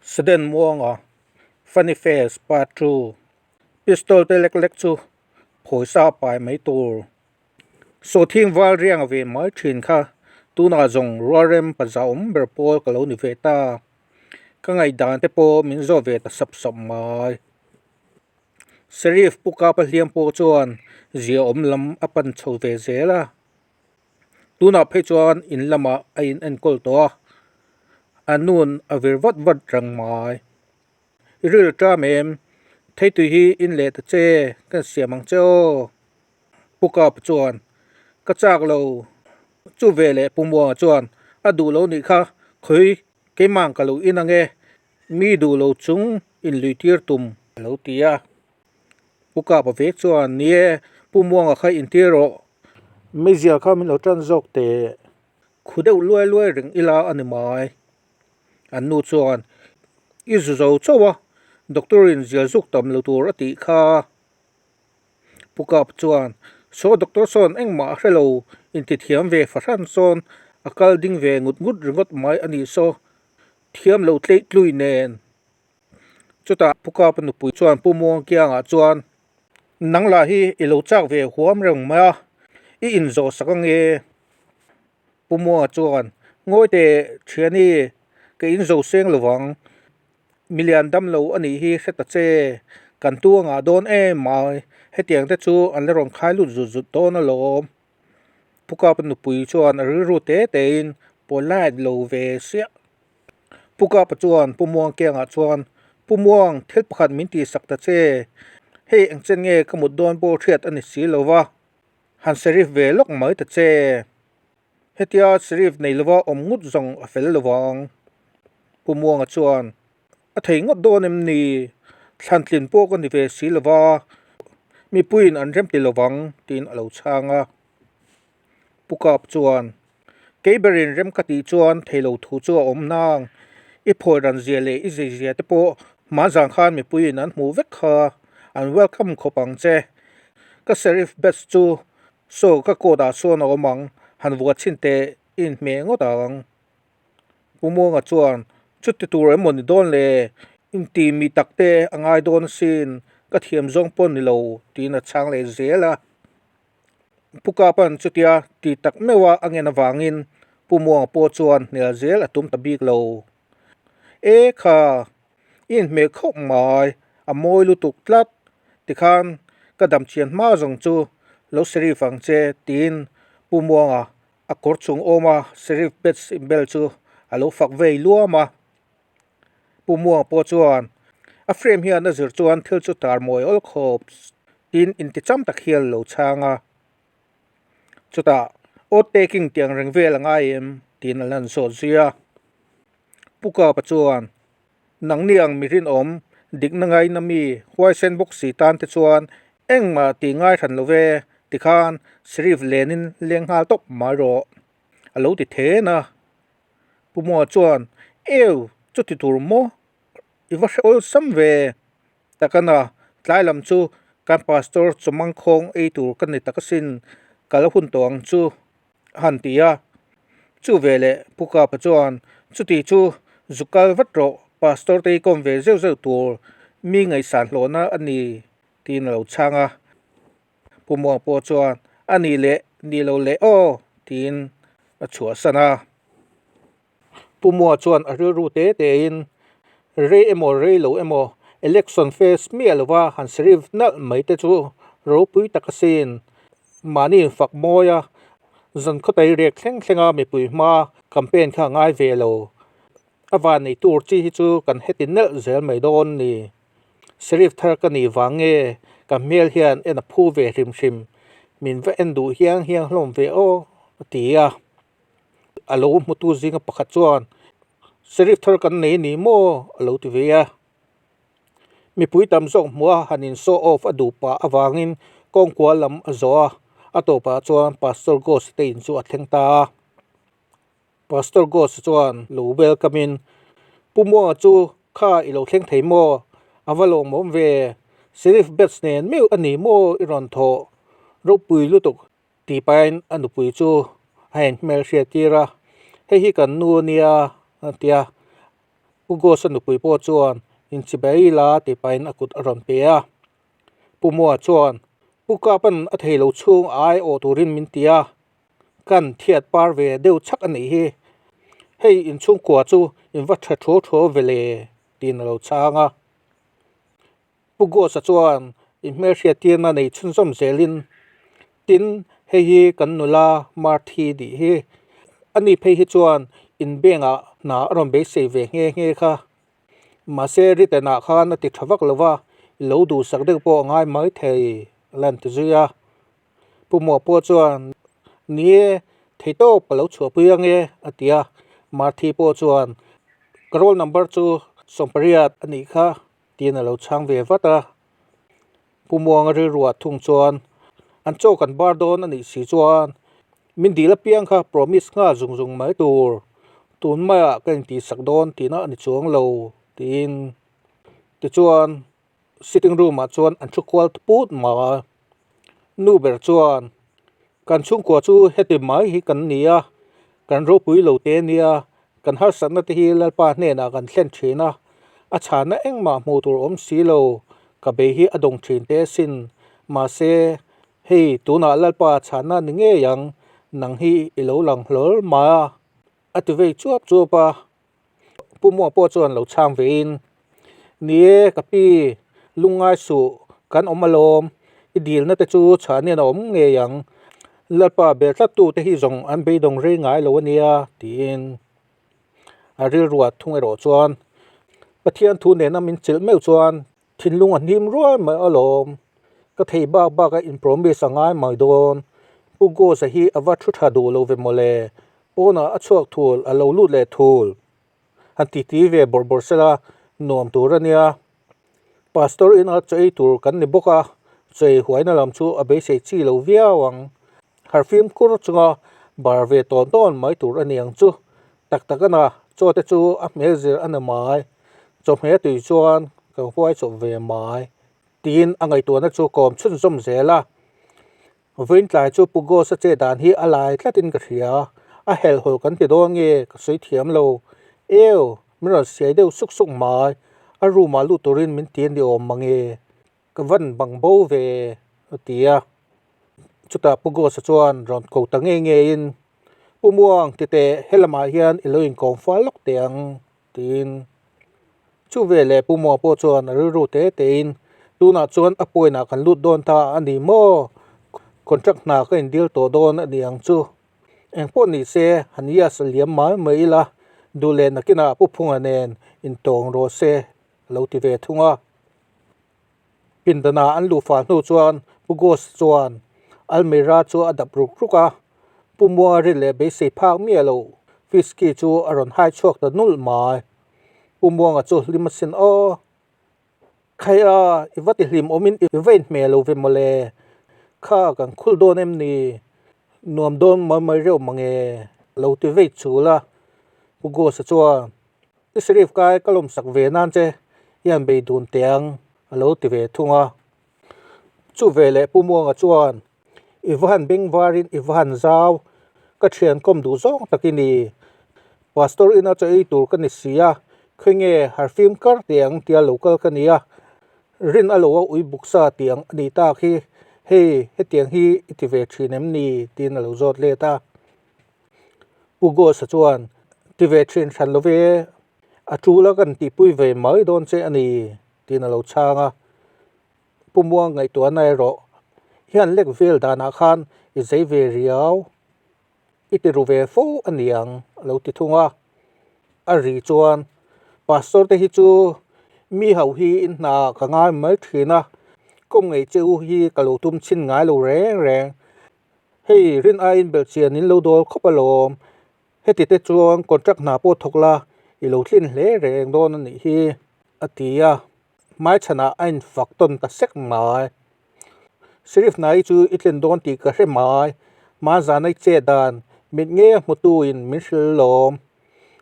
Sudden Muanga, Funny Face Part 2, Pistol te lek lek chu phawisa pai mai tur. Sawhthing val riang ve mai thin kha tunah zawng rualrem paza awm ber pawl ka lo ni ve ta. Ka ngaihdan te pawh min zawt ve ta sap sap mai. Sheriff Pu Kapa hliam pawh chuan zia awm lam a pan chho ve zel a. Tunah phei chuan in lamah a in enkawl tawh a, a nun a vir vat vat reng mai. I ril ṭam em? Theitui hi in leh ta che, kan siam ang che aw. Pu Kapa chuan, Ka chak lo. Chu veleh Pu Muanga chuan, A duh lo nih kha, khawi keimah ka lo in ang e. Mi duh lo chung inluitir tum a lo ti a. Pu Kapa vek chuan, Ni e, Pu Muanga kha intir rawh. Meizial kha min lo tan zawk teh. Khu deuh luai luai reng ila a ni mai. An nu chuan, I zu zo chauh a, doctor in zial zuk tam lo tur a tih kha. Pu Kapa chuan, Saw doctor sawn engmah a hre lo, intithiam ve fahran sawn a kal ding ve ngut ngut ringawt mai a nih saw. Thiam lo tleih tlui nen. Chutah Pu Kapa nupui chuan Pu Muangkiangah chuan, Nang lah hi i lo chak ve huam reng mai a, i inzawh sak ange. Pu Muanga chuan, Ngawi teh thiani, ka inzo seng lo vang. Milian dam lo a nih hi hre ta che, kan tu a ngah dawn em mai, hetiang te chu an la rawn khai lut zut zut dawn alawm. Pu Kapa nupui chuan a rilru te tein polite lo ve siah. Pu Kapa chuan Pu Muang kiangah chuan, Pu Muang, thil pakhat min tihsak ta che. Hei engchen nge ka mut dawn pawh hriat a ni si lo va, han Sheriff ve lawk mai ta che. Hetia Sheriff nei lova awm ngut zawng a fel lo vang. Pu Muanga chuan, A thei ngawt dawn em ni? Thlantlin pawh ka ni ve si lo va, mipuiin an remti lo vang, tiin a lo chhang a. Pu Kap chuan, Kei berin rem ka tih chuan thei lo thu chu a awm nang. I phawi ran zia leh i zei zia te pawh hmanzang khan mipuiin an hmuh vek kha, an welcome khawp ang che. Ka Sheriff Batch chu saw ka coat ah sawn a awm ang, han vuah chhin teh i inhmeh ngawt ang. Pu Muanga chuan, Chuti tur em maw ni dawn le? Inti mi tak te a ngai dawn asin, ka thiam zawng pawh ni lo, tiin a chhang leh zel a. Pu Kapa'n chutia ti tak meuh a a ngen avangin Pu Muanga pawh chuan hnial zel a tum ta bik lo. E kha, i inhmeh khawp mai, a mawi lutuk tlat, tikhan ka damchian hma zawng chu lo Sheriff ang che, tiin Pu Muanga A kawr chung awma Sheriff Bets inbel chu a lo fak vei luam a. Pu Muang pawh chuan a frame hian a zir chuan thil chu tar mawi awl khawp tiin inticham tak hian a lo chhang a. Chutah oath taking tih ang reng vel a ngai em tiin a lan zawt zui a. Pu Kapa chuan Nangni ang mi rinawm, dikna ngaina mi, huaisen bawk si tan te chuan engmah tih ngai hran lo ve, tikhan Sheriff lenin leng nghal tawp mai rawh, a lo ti then a. Pu Mua chuan, Eu, chuti tur maw? I va hre awlsam ve. Takana, tlai lam chu kan pastor chawmangkhawng ei tur ka ni tak asin, ka la hun tawh ang chu. A han ti a. Chu veleh Pu Kapa chuan, Chuti chu zu kal vat rawh, Pastor te hi kawm ve zeuh zeuh tur mi ngaihsan hlawhna a ni, tiin a lo chhang a. Pu Muang pawh chuan, A nih leh nih lo leh aw, tiin a chhuahsan a. Pu Mua chuan a rilru te tein, Rei emaw rei lo emaw, election face miah lova han sheriff nalh mai te chu ropui tak asin. Mahni infak mawi a, zan khawtai rek thleng thlenga mipui hma campaign kha a ngai ve lo. A van nei tur chi hi chu kan heti nalh zel mai dawn ni. Sheriff thar ka nih vang nge ka hmel hian en a phu ve hrim hrim, min va en duh hiang hiang hlawm ve aw, a ti a. A lo hmutu zinga pakhat chuan, Sheriff thar kan nei ni maw? a lo ti ve a. Mipui tam zawk hmuh a han in show off a duh pah avangin kawngkual lam a zawh a, a tawpah chuan Pastor Ghost te in chu a thleng ta a. Pastor Ghost chuan lo welcome in, Pu Muanga chu kha i lo thleng thei maw? A va lawmawm ve, Sheriff Batch nen meuh a ni maw i rawn thawh ropui lutuk. Tih pahin a nupui chu a inhmel hriat tir a, hei hi kan nu a nia a ti a. Pu Gos-a nupui pawh chuan inchibai ila tih pahin a kut a rawn pe a. Pu Mua chuan, Pu Kapa'n a thei lo chhung ai awh turin min ti a, kan thiat par ve deuh chhak a nih hi. Hei inchhungkua chu in va tha thuau thuau ve le, tiin a lo chhang a. Pu Gosa chuan inhmelhriattirna nei chhunzawm zelin, Tin, hei hi kan nula Marthi tih hi. Ani phei hi chuan inbengah hna a rawn beisei ve nghe nghe kha. Mahse, Ritenah khan a ti tha vak lo va, i lo duhsak deuh pawh a ngai mai thei, a lan ti zui a. Pu Muah pawh chuan, Ni e, theitawp ka lo chhuahpui ange, a ti a. Marthi pawh chuan, Ka roll number chu 80 a nih kha, tiin a lo chhang ve vat a. Pu Muanga rilruah thung chuan, An chaw kan bar dawn a nih si chuan min dil apiang kha promise nghal zung zung mai tur, tun maiah ka intihsak dawn tihna a ni chuang lo, tiin. Tichuan, sitting room ah chuan an thu kual ta put mai a. Nu ber chuan, Kan chhungkua chu heti mai hi kan ni a, kan ropui lo te nia, kan harsatna te hi Lalpa hnenah kan thlen thin a, a chhana engmah hmuh tur awm si lo, ka bei hi a dawng thin te asin. Mahse, hei tunah Lalpa chhana ni ngei ang, nang hi i lo lang hlawl mai a, a ti vei chuap chuap a. Pu Muah pawh chuan lo chhang vein, Ni e, ka pi, lungngai suh, kan awm alawm, i dilna te chu chhahnian a awm ngei ang, Lalpa bel tlattu te hi zawng an beidawng rei ngai lo a nia, tiin a rilruah thung erawh chuan Pathian thu nena min chilh meuh chuan Thinlung a hnim ruai mai alawm. Ka thei bak bak a in promise a ngai mai dawn. Pu Ghost-a hi a va thu tha duh lo ve mawle. Pawnah a chhuak thul, a lo lut leh thul. Han ti ti ve bawrh bawrh sela nuam tur a nia. Pastor ina chaw ei tur kan ni bawk a, chaw ei huaina lam chu a beisei chi lo viau ang. Harhfim kur chunga bar ve tawn tawn mai tur a ni ang chu. Tak tak a na, chaw te chu a hmel zir a ni mai. Chawhmeh tui chuan ka huai chawp ve mai tiin a ngaihtuahna chu kawm chhunzawm zel a. Vawiin tlai chu Pu Ghost-a che dan hi a lai tlatin ka hria. A helhawlh kan ti dawn nge ka sawi thiam lo. Eo, min rawn siai deuh suk suk mai. A room-ah lut turin min ti a ni awm mange. Ka van bang bo ve a ti a. Chutah Pu Ghost-a chuan rawn ko ta ngei ngeiin, Pu Muang, titeh helamah hian i lo inkawm fal lawk teh ang. Tiin chu veleh Pu Muang pawh chuan a rilru te tein, Tunah chuan a point-ah kan lut dawn ta a ni maw? Contract hna ka indil tawh dawn a ni ang chu. Eng pawh ni se, han yes a liam mai mai ila, duh leh nakinah Pu Phunga nen intawng rawh se a lo ti ve thung a. Pindanah an luh fah hnu chuan Pu Ghost chuan almirah chu a dap ruk ruk a, Pu Muanga rin leh beisei phak miah loh Fisky chu a rawn hai chhuak ta nulh mai. Pu Muanga chu hlim asin aw. Khai a, i va ti hlim awmin i va inhmeh lo ve mawle. Kha kan khul dawn em ni? Nuam dawn mai mai reuh mange lo ti vei chul a. Pu Ghost-a chuan I Sharif kai ka lawmsak ve nan che hian bei dun teh ang a lo ti ve thung a. Chu veleh Pu Muanga chuan I va han beng varin i va han zau, ka thian kawm duh zawng tak i ni. Pastor ina chaw ei tur ka ni si a, khawi nge harfim kar teh ang tia lo kal ka ni a, rin a lo a ui buksa tih ang a nih tak hi, hei hetiang hi i ti ve thin em ni? tiin a lo zawt let a. Pu Ghost-a chuan, Ti ve thin hran lo ve, a tul a kan tihpui ve mai dawn che a ni, tiin a lo chhang a. Pu Muang ngaihtuahna erawh hian lek vel danah khan i zei ve riau, i ti ru ve fo a ni ang, a lo ti thung a. A ri chuan, Pastor te hi chu mi ho hi in hna ka ngai mai thin a, kawm ngei che u hi ka lo tum chhin ngai lo reng reng. Hei rin aiin belhchian in lo dawl khawp alawm. Heti te chuan contract hna pawh thawk la i lo tlin hle reng dawn a nih hi, a ti a. Hmaichhanah a infak tawn ta sek mai. Sheriff hna hi chu i tlin dawn tih ka hre mai. Hmanzana i chet dan mit nge hmutuin min hrilh lawm.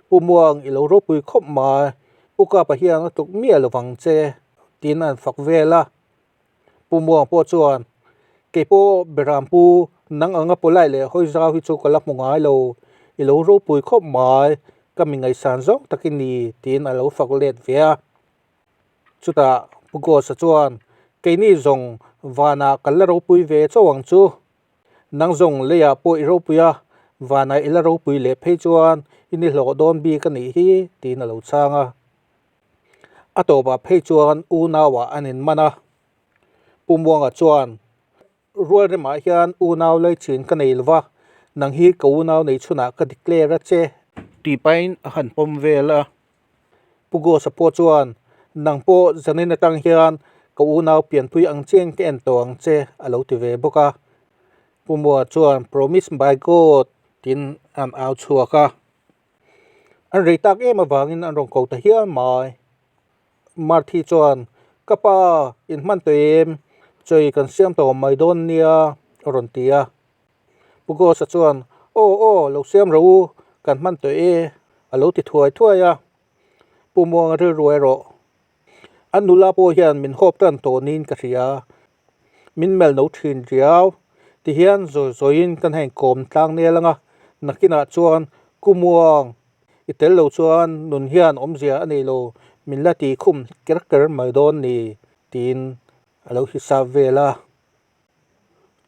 Pu Muang i lo ropui khawp mai. Pu Kapa hian a tluk miah lovang che, tiin a infak vel a. Pu Muang pawh chuan, Kei pawh Beram pu, nang anga polite leh hawi zau hi chu ka la hmu ngai lo, i lo ropui khawp mai. Ka mi ngaihsan zawng tak i ni, tiin a lo fak let ve a. Chutah Pu Ghost-a chuan, Keini zawng vanah kan la ropui ve chauh ang chu. Nang zawng leiah pawh i ropui a, vanah i la ropui leh phei chuan i ni hlawh dawn bik a nih hi, tiin a lo chhang a. A tawpah phei chuan unauah an inman a. Pu Muanga chuan, Rualremah hian unau laichin ka nei lova, nang hi ka unau nei chhunah ka declare a che. Tih pahin a han pawm vel a. Pu Gosa pawh chuan, Nang pawh zanin atang hian ka unau pianpui ang chian ka en tawh ang che, a lo ti ve bawk a. Pu Mua chuan, Promise by God, tiin an au chhuak a. An rei tak em avangin an rawn ko ta hial mai. Marthi chuan, Ka pa, in hman tawh em? Chawi kan siam tawh mai dawn nia, a rawn ti a. Pu Gosa chuan, Aw, aw, lo siam rawh u, kan hman tawh e, a lo ti thuai thuai a. Pu Muanga rilru erawh, An nula pawh hian min hawp tan tawh niin ka hria. Min melh no thin riau. Tihian zawi zawiin kan heng kawm tlang nel anga, nakinah chuan Ku Muang i tel lo chuan nun hian awmzia a nei lo, min la ti khum ker ker mai dawn ni, tiin a lo hisap vel a.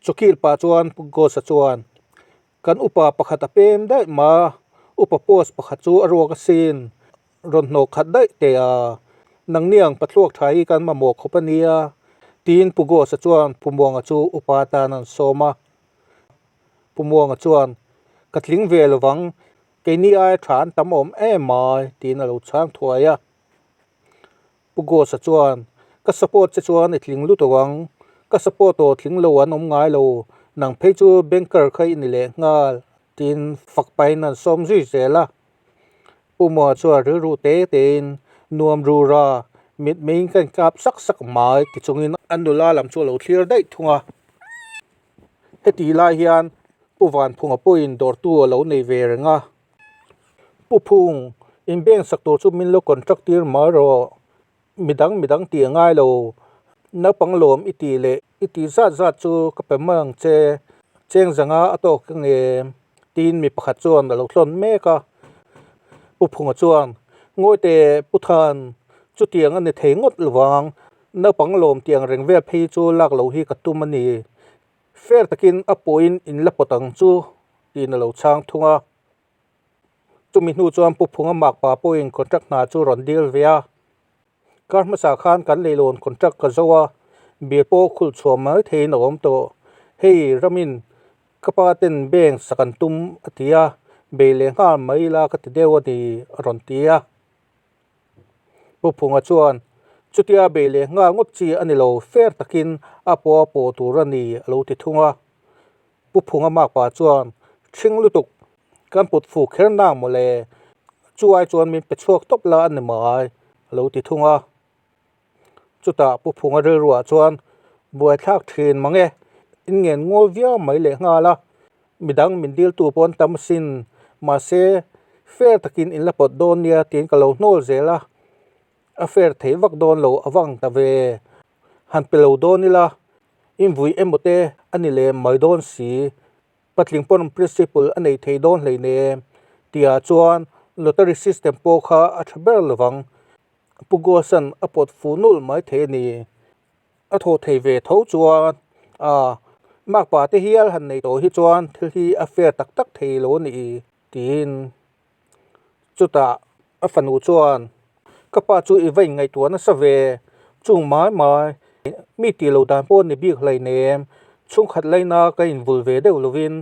Chawkil pah chuan Pu Gosa chuan, Kan upa pakhat a pem daih ma, upa post pakhat chu a ruak asin, rawn hnawh khat daih teh a, nangniang pathluak tha hi kan mamawh khawp a nia, tiin Pu Gosa chuan Pu Muanga chu upa atan an sawm a. Pu Muanga chuan, Ka tling ve lovang, keini aia tha an tam awm em mai, tiin a lo chhang thuai a. Pu Gosa chuan, Ka support che chuan i tling lutuk ang, ka support aw tling lo an awm ngai lo, nang phei chu banker kha i ni leh nghal, tiin fak pahin an sawm zui zel a. Pu Mua chuan rilru te tein, Nuam rura, mit meiin ka inkap sak sak mai, ti chungin an nula lam chu a lo thlir daih thung a. Heti lai hian Pu Vanphunga pawhin dawrtu a lo nei ve reng a. Pu Phung, in bank sak tur chu min lo contract tir mai rawh. Midang midang tih a ngai lo. Naupang lawm i tih leh i tih zat zat chu ka pe mai ang che. Cheng zanga a tawk ka nge tiin mi pakhat chuan a lo tlawn mek a. Pu Phunga chuan, Ngawi teh Pu Than, chutiang a ni thei ngawt lovang. Naupang lawm tih ang reng vel phei chu lak loh hi ka tum a ni. Fair takin a pawhin in la pawt ang chu tiin a lo chhang thung a. Chumi hnu chuan Pu Phunga makpa pawhin contract hna chu rawn deal ve a. Kar hmasa khan kan leilawn contract ka zo a, bill pawh khulh chhuah mai theiin a awm tawh. Hei ramin ka pa ten bank sak an tum a ti a, bei leh nghal mai ila ka ti deuh a ni a rawn ti a. Pu Phunga chuan, Chutia bei leh nghal ngawt chi a ni lo, fair takin a pawh a pawh tur a ni, a lo ti thung a. Pu Phunga makpa chuan, Ṭhing lutuk, kan put fu kher nang mawle, chu ai chuan min pe chhuak tawp la a ni mai, a lo ti thung a. Chutah Pu Phunga rilruah chuan, Buaithlak ṭhin mang e, in ngen ngawl viau mai leh nghal a, midang min diltu pawh an tam asin, mahse, fair takin in la pawt dawn nia tiin ka lo hnawl zel a, a fair thei vak dawn lo a vang ta ve, han pe lo dawn ila, invui emaw te a ni lem mai dawn si. Patling pawn principle a nei thei dawn hleinem tihah chuan lottery system pawh kha a tha ber lovang. Pu Gosan a pawt fuh nulh mai thei a ni. A thawh thei ve tho chuan a makpa te hial han nei tawh hi chuan thil hi a fair tak tak thei lo a ni tiin chutah a fanu chuan ka pa chu i va inngaihtuah nasa ve chung mai mai mi tih loh dan pawh a ni bik hleinem chhungkhat laina ka invul ve deuh lovin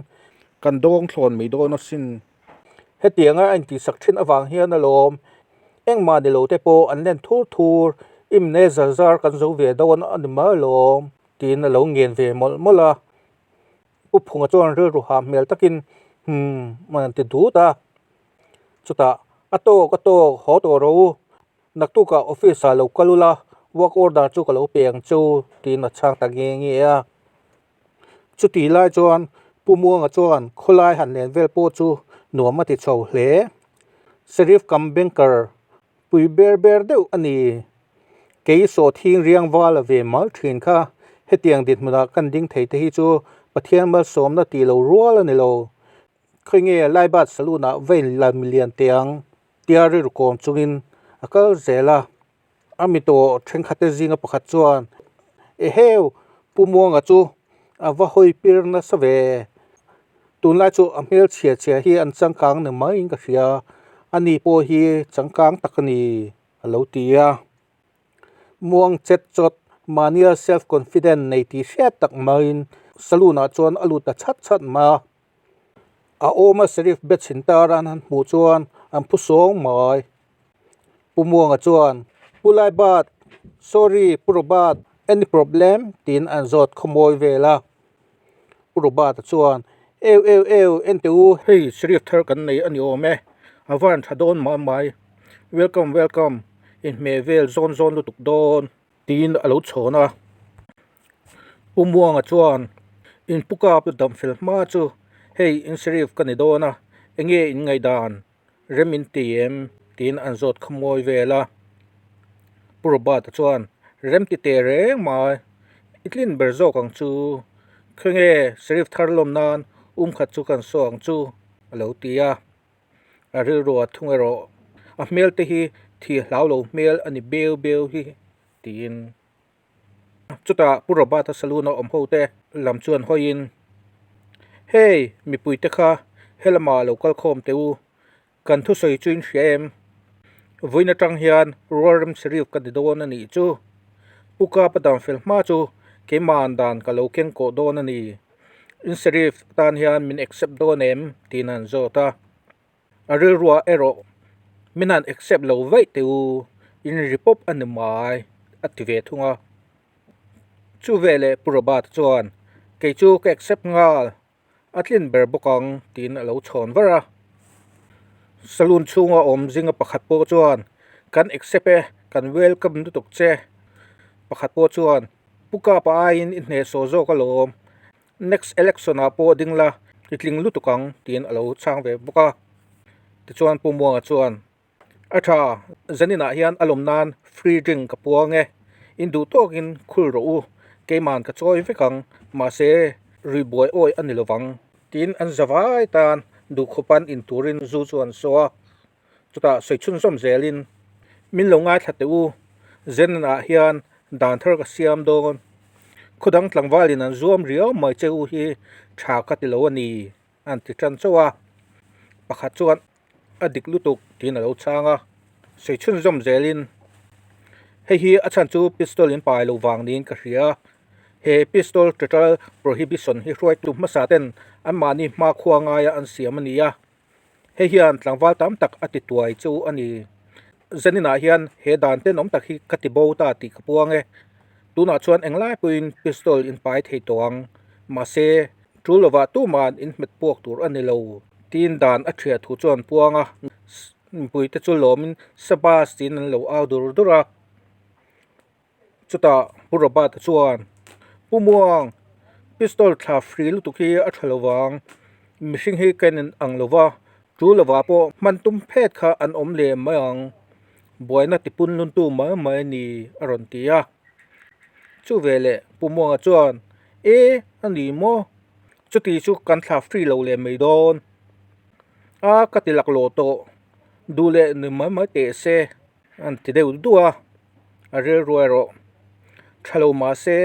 kan dawng thlawn mai dawn asin. Hetianga a intihsak thin avang hian alawm engmah ni lo te pawh an len thur thur imne zar zar kan zo ve dawn a ni mai alawm tiin a lo ngen ve mawlh mawlh a. Pu Phunga chuan rilru hah hmel takin hmm a rawn ti dut a. Chutah a tawk a tawk haw tawh rawh u naktukah office ah lo kal ula work order chu ka lo pe ang chu tiin a chhang ta nge nge a. Chutih lai chuan Pu Muanga chuan khawlai han len vel pawh chu nuam a ti chho hle. Sheriff cum banker pui ber ber deuh a ni. Kei sawhthing riang val a ve mal thin kha. Hetiang dinhmunah kan ding thei te hi chu Pathian malsawmna tih lo rual a ni lo. Khawi nge Laibat Saloon ah va in la milian teh ang. Tia rilru kawm chungin a kal zel a. A mi tawh thenkhatte zinga pakhat chuan, Eheu, Pu Muanga chu a va hawi pir nasa ve. Tunlai chu a hmel chhia chhia hi an changkang ni maiin ka hria, ani pawh hi changkang tak a ni, a lo ti a. Muang chet chawt, mahnia self confident nei tih hriat tak maiin saloon ah chuan a lut ta chhat chhat mai a. A awma Sheriff bet chhin tar an han hmuh chuan an phu sawng mai. Pu Muanga chuan, Pu Laibat, sorry Pu Robert, any problem? tiin an zawt khawmawi vel a. Pu Robert-a chuan, Eu eu eu, en teh u, hei Sheriff thar kan nei a ni awm e, a van tha dawn mai mai, welcome welcome, inhmeh vel zawn zawn lutuk dawn. Tiin a lo chhawn a. Pu Muanga chuan, In pu kap dam fel hma chu hei in Sheriff ka ni dawn a, enge in ngaihdan rem in ti em? tiin an zawt kha mawi vel a. Pu Robert-a chuan, Rem ti teh reng mai, i tlin ber zawk ang chu, khawnge Sheriff thar lawm nan um khat chu kan saw ang chu, a lo ti a. A rilru a thung erawh a hmel te hi thi hlau lo hmel a ni beu beu hi tiin chutah Pu Robert-a saloon a awm ho te lam chuan hawiin Hey mipui te kha helamah lo kal khawm teh u kan thusawi chu in hria em vawiin atang hian Rualrem Sheriff ka ti dawn a nih chu Pu Kapa dan fel hma chu keimah dan ka lo keng kawh dawn a ni. In Sheriff tan hian min accept dawn em? tiin an zawt a. A rilruah erawh min han accept lo vaih teh u, in ri pawp a ni mai a ti ve thung a. Chu veleh Pu Robert chuan, Kei chu ka accept nghal, a tlin ber bawk ang tiin a lo chhawn var a. Saloon chhunga awm zinga pakhat pawh chuan, Kan accept e, kan welcome lutuk che. Pakhat pawh chuan, Pu Kapa aiin i hnehsawh zawk alawm, next election ah pawh ding la i tling lutuk ang tiin a lo chhang ve bawk a. Tichuan Pu Muanga chuan, A tha, zaninah hian a lawm nan free drink ka puang e, in duh tawkin khul rawh u, keiman ka chawi vek ang, mahse rui buai awi a ni lovang tiin an za vai tan duhkhawpan in turin zu chu an saw a. Chutah sawi chhunzawm zelin, Min lo ngaithla teh u, Zenanah hian dan thar ka siam dawn. Khawdang tlangvalin an zuam riau mai che u hi tha ka ti lo a ni, an ti tan chauh a. Pakhat chuan a dik lutuk tiin a lo chhang a. Sawi chhunzawm zelin, Hei hi a chhan chu pistol in pai lo vang niin ka hria. He pistol total prohibition hi hruaitu hmasa ten anmahni hmakhua ngaia an siam a ni a. Hei hian tlangval tam tak a ti tuai chu a ni. Zaninah hian he dan tenawm tak hi ka ti bo ta tih ka puang e. Tunah chuan englai pawhin pistol in pai thei tawh ang. Mahse, tul lovah tuman in hmet puak tur a ni lo. Tiin dan a thiah thu chuan puang a, mipuite chu lawmin Sabas tiin an lo au dur dur a. Chutah Pu Robert-a chuan, Pu Muang, pistol thla free lutuk hi a tha lovang, mihring hi ka en ang lova, tu lovah pawh hman tum phet kha an awm leh mai ang, buaina tipun luntu mai mai a ni, a rawn ti a. Chu veleh Pu Muanga chuan, E, a ni maw? Chuti chu kan thla free lo leh mai dawn. A, ka ti laklawh tawh, duh leh ni mai mai teh se. An ti deuh duh a, a rilru erawh tha lo mah se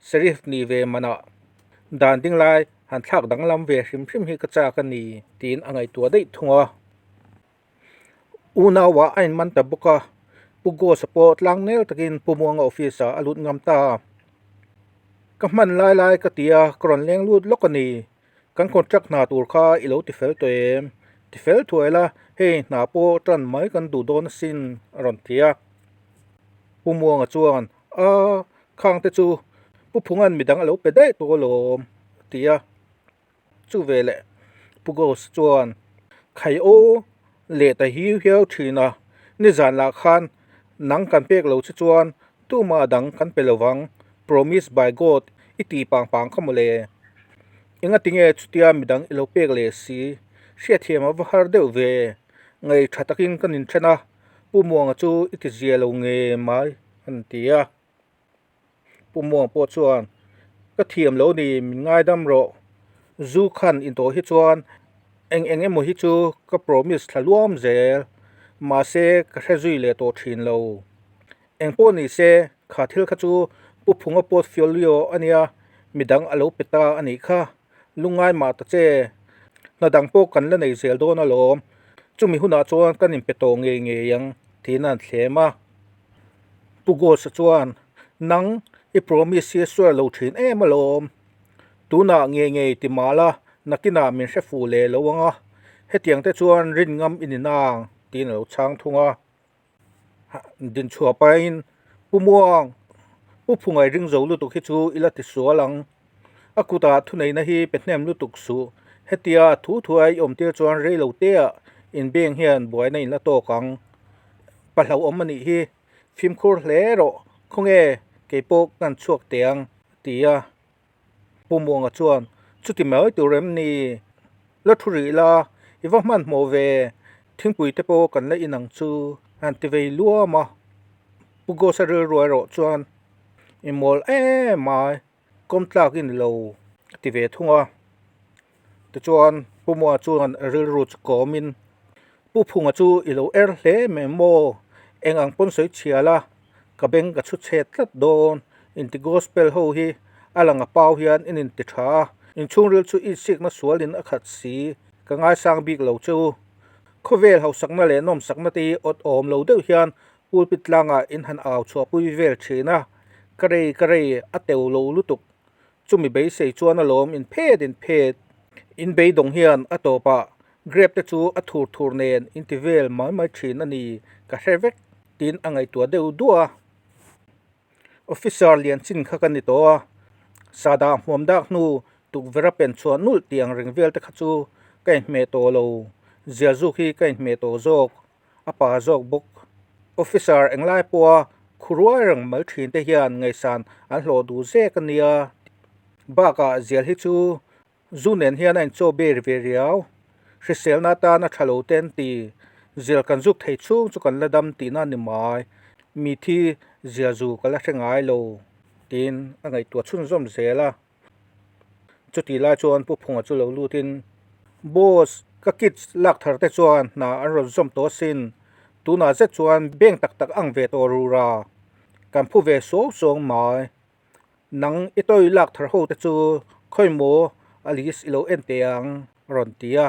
Sheriff ni ve manah dan ding lai han thlak danglam ve hrim hrim hi ka chak a ni tiin a ngaihtuah daih thung a. Unauah a inman ta bawk a, Pu Ghost-a pawh tlang nel takin Pu Muanga office-ah a lut ngam ta. Ka hman lai lai ka ti a, ka rawn leng lut lawk a ni. Kan contract hna tur kha i lo ti fel tawh em? Ti fel thuai la, hei hna pawh tan mai kan duh dawn asin, a rawn ti a. Pu Muanga chuan, A, khang te chu Pu Phunga'n midang a lo pe daih tawh alawm, a ti a. Chu veleh Pu Ghost chuan, Khai aw, leh ta hiu hiau thin a, nizan lah khan nang kan pek lo che chuan tumah dang kan pe lovang, promise by God i ti pang pang kha mawle. Enga tinge chutia midang i lo pek leh si, hriatthiam a va har deuh ve, ngaih tha takin ka nin then a, Pu Muanga chu i ti zia lo nge mai an ti a. Pu Muang pawh chuan, Ka thiam lo ni, min ngaidam rawh. Zu khan intawh hi chuan eng eng emaw hi chu ka promise thla luam zel. Mahse, ka hre zui leh tawh thin lo. Eng pawh ni se, kha thil kha chu Pu Phunga portfolio a nia, midang a lo pe ta a nih kha. Lungngai mah ta che. Hna dang pawh kan la nei zel dawn alawm. Chumi hunah chuan kan inpe tawh ngei ngei ang, tiin a han thlem a. Pu Ghost-a chuan, Nang, i promise hi a swear lo thin em alawm. Tunah ngei ngei ti mah la, nakinah min hre fuh leh lo ang a, hetiang te chuan rin ngam i ni nang, tiin a lo chhang thung a. Din chhuah pahin, Pu Muang, Pu Phungai ring zo lutuk hi chu i la ti sual ang. A kutah thuneihna hi pe hnem lutuk suh. Hetia thu thuai i awm tir chuan rei lo teah inbeng hian buaina in la tawk ang. Pa hlauhawm a nih hi. Fimkhur hle rawh, khawnge keipawh kan chhuak teh ang, a ti a. Pu Muanga chuan, Chuti mai tur em ni? La thu rih la, i va hmanhmawh ve, thingpui te pawh kan la in ang chu, a han ti vei luam a. Pu Ghosa rilru erawh chuan, I mawl em ai, kawm tlak i ni lo, a ti ve thung a. Tichuan Pu Muanga chuan a rilru chu kawmin, Pu Phunga chu i lo er hle mai maw? Eng ang pawn sawi chhia la, ka beng ka chhu chhet tlat dawn. Inti gospel ho hi a lang a pau hian in inti tha a, inchhungril chu itsikna sualin a khat si, ka ngaisang bik lo che u. Khawvel hausakna leh nawmsakna te hi awt awm lo deuh hian pulpit tlangah in han au chhuahpui vel thin a, ka rei ka rei a teu lo lutuk. Chumi beisei chuan alawm in phet in phet. In beidawng hian a tawpah grape te chu a thur thur nen in ti vel mai mai thin a ni ka hre vek tiin a ngaihtuah deuh duah a. Officer lian chin kha ka ni tawh a, Sada hmuam dak hnu tukverh a pen chhuah nulh tih ang reng vel te kha chu ka inhmeh tawh lo, zialzuk hi ka inhmeh tawh zawk. a pa zawk bawk. Officer englai pawha khuruai reng mai thin te hian ngaihsan an hlawh duh zek a nia. Bakah zial hi chu zu nen hian a inchaw ber ve riau. Hriselna atana tha lo te an ti. Zial kan zuk thei chhung chu kan la dam tihna a ni mai. Mi thi zial zu ka la hre ngai lo tiin a ngaihtuah chhunzawm zel a. Chutih lai chuan Pu Phunga chu lo lutin, Boss, ka kids lak thar te chuan hna an rawn zawm tawh asin. Tunah zet chuan bank tak tak ang ve tawh rura. Kan phu ve suau suau mai. Nang i toy lak thar ho te chu khawi maw a list i lo en teh ang, a rawn ti a.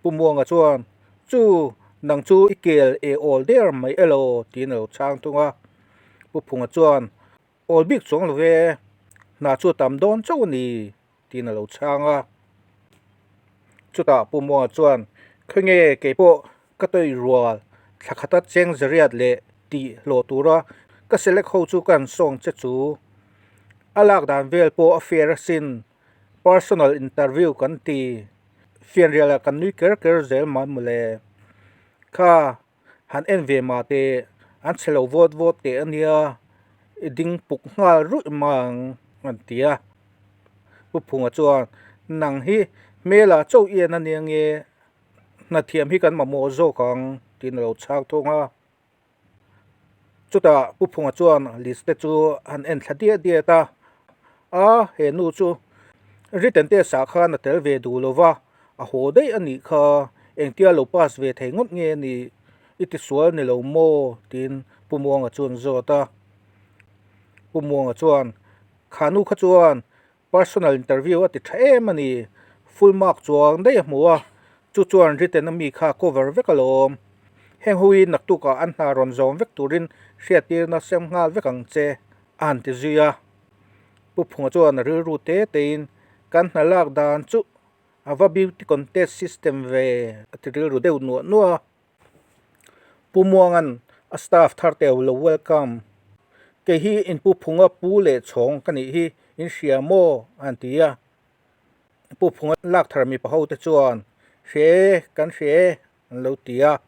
Pu Muanga chuan, Chu, nang chu i kel e awl der mai elaw? tiin a lo chhang thung a. Pu Phunga chuan, Awl bik chuang lo ve, hna chu a tam dawn chauh a ni, tiin a lo chhang a. Chutah Pu Muanga chuan, Khawnge kei pawh ka tawih rual thla khata cheng zariat leh tih hlawh tura ka select ho chu ka han sawng che chu. A lak dan vel pawh a fair asin, personal interview kan ti. Fianrialah kan nui ker ker zel mai mawle. Kha Han en ve mah teh, an chhe lo vawt vawt teh a nia, i ding puk nghal ruih mai ang an ti a. Pu Phunga chuan, Nang hi hmela chauh i en a nia nge, hnathiam hi kan mamawh zawk ang tiin a lo chhak thung a. Chutah Pu Phunga chuan list te chu han en thla diat diat a, A, he nu chu written test ah khan a tel ve duh lo va, A haw daih a nih kha, engtia lo pass ve thei ngawt nge a nih? I tisual ni lo maw? tiin Pu Muanga chuan zawt a. Pu Muanga chuan, Kha nu kha chuan personal interview a ti tha em a ni, full mark chuang daih a hmu a, chu chuan written a mi kha cover vek alawm. Heng ho hi naktukah an hna rawn zawm vek turin hriattirna sem nghal vek ang che, a han ti zui a. Pu Phunga chuan a rilru te tein, Kan hna lak dan chu a va beauty contest system ve a ti rilru deuh nuah nuah a. Pu Muanga'n a staff thar teu lo welcome. Kei hi in Pu Phunga pu leh chhawng ka nih hi in hria maw? a han ti a. Pu Phunga lak thar mipa ho te chuan, Hria e, kan hria e, an lo ti a.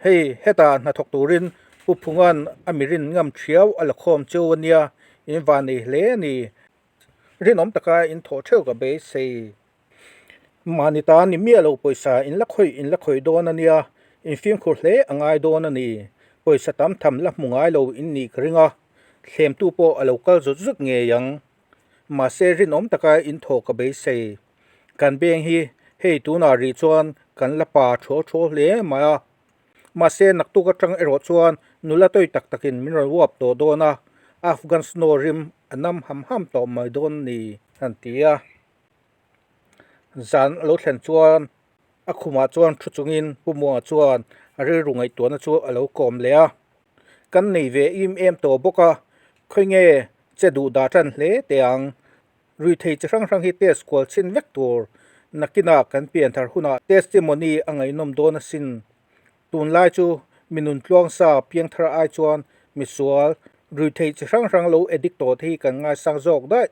Hei hetah hnathawk turin Pu Phunga'n a mirin ngam thiau a la khawm cheu a nia, in van nei hle a ni. Rinawm taka in thawh theuh ka beisei. Mahni ta ni miah lo pawisa in la khawih in la khawih dawn a nia, in fimkhur hle a ngai dawn a ni. Pawisa tam tham la hmu ngai lo in nih ka ring a, thlemtu pawh a lo kal zut zut ngei ang. Mahse rinawm taka in thawh ka beisei. Kan beng hi hei tunah rih chuan kan la pa thuau thuau hle mai a. Mahse, naktuk atang erawh chuan nula tawi tak takin min rawn uap tawh dawn a, Afghan snow rim a nam ham ham tawh mai dawn a ni, an ti a. Zan a lo thlen chuan a khumah chuan thu chungin Pu Muanga chuan a rilru ngaihtuahna chu a lo kawm leh a. Kan nei ve im em tawh bawk a, khawi nge che duh dah tan hle teh ang. Ruithei chi hrang hrang hi test kual chhin vek tur. Nakinah kan pianthar hunah testimony a ngaihnawm dawn asin. Tunlai chu mi nuntluang sa piangthar ai chuan misual, ruithei chi hrang hrang lo addict tawh te hi kan ngaisang zawk daih.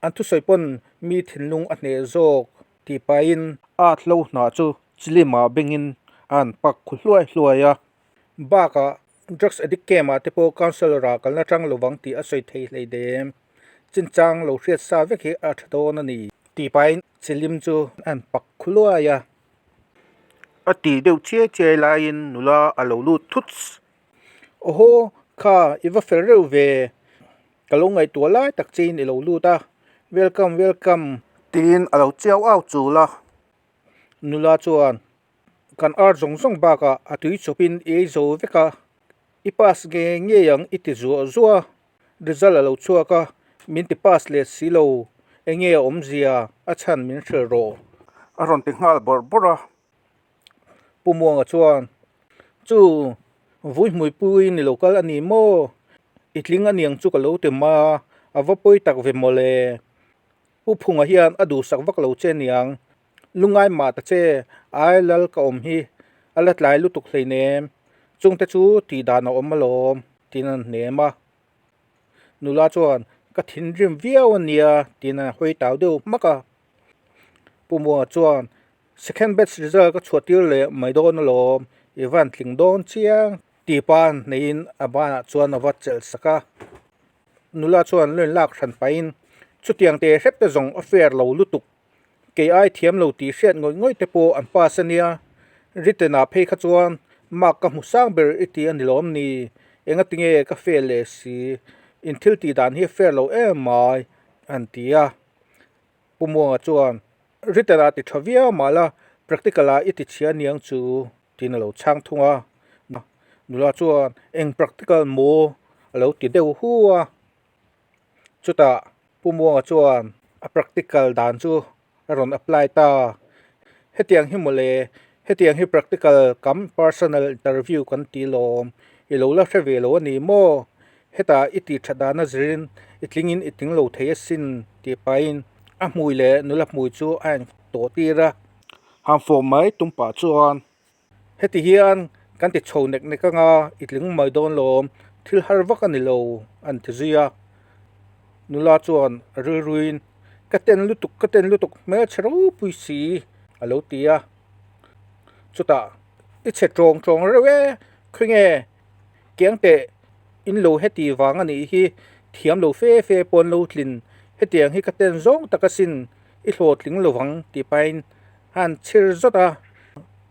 An thusawi pawn mi thinlung a hneh zawk tih pahin a hlo hnah chu chilimah bengin a han pak khu hluai hluai a. Bakah drugs addict camp ah te pawh counsellor ah kalna tang lovang tih a sawi thei hlei dem. Chinchang lo hriat sa vek hi a tha dawn a ni tih pahin chilim chu a han pak khu hluai a. A tih deuh chiai chiai laiin nula a lo lut thut. Awhaw, kha i va fel reuh ve. Ka lo ngaihtuah lai tak chein i lo lut a, Welcome, welcome. Tiin a lo chiau au chul a. Nula chuan, Kan ar zawng zawng bakah a tui chawpin i ei zo vek a, i pass nge ngei ang i ti zuah zuah a, result a lo chhuak a, min ti pass leh si lo, enge a awmzia a chhan min hrilh rawh. A rawn ti nghal bawrh bawrh a. Pu Muanga chuan, Chu, vui hmuipui ni lo kal a ni maw? I tling aniang chu ka lo ti ma, a va pawi tak ve mawle. Pu Phunga hian a duhsak vak lo che aniang. Lungai mah ta che, ai lal ka awm hi a la tlai lutuk hleinem, chungte chu tih dan a awm alawm, tiin an hnem a. Nula chuan, Ka thinrim viau a nia, tiin a hawi tau deuh hmak a. Pu Muanga chuan, Second batch result ka chhuah tir leh mai dawn alawm, i van tling dawn chiang, tih pa hneiin a banah chuan a va chelh sak a. Nula chuan lo inlak hran pahin, Chutiang te hrep te zawng a fair lo lutuk, Kei ai thiam lo tih hriat ngawih ngawih te pawh an pass a nia. Written ah phei kha chuan mark ka hmu sang ber i ti a ni lawm ni? Engati nge ka fail leh si? In thil tih dan hi a fair lo em mai an ti a. Pu Muanga chuan written ah ti tha viau mah la practical ah i ti chhia niang chu tiin a lo chhang thung a. Nula chuan eng practical maw a lo ti deuh hu a. Chutah Pu Muanga chuan a practical dan chu a rawn apply ta. Hetiang hi mawle, hetiang hi practical kam personal interview kan ti lawm, i lo la hre ve lo a ni maw? Hetah i tih that dana zirin i tlingin i tling lo thei asin tih pahin a hmui leh nula hmui chu a en tawh tir a. Han fawm mai tum pah chuan Heti hian kan ti chho nek nek anga i tling mai dawn lawm, thil har vak a ni lo, an ti zui a. Nula chuan a rilruin, Ka ten lutuk, ka ten lutuk, hmelchhe ropui si, a lo ti a. Chutah, I chhe tawng tawng reuh e, khawnge kiang teh in lo heti vang a nih hi, thiam lo fe fe pawh an lo tlin, hetiang hi ka ten zawng tak asin, i hlawhtling lovang tih pahin a han chhir zawt a.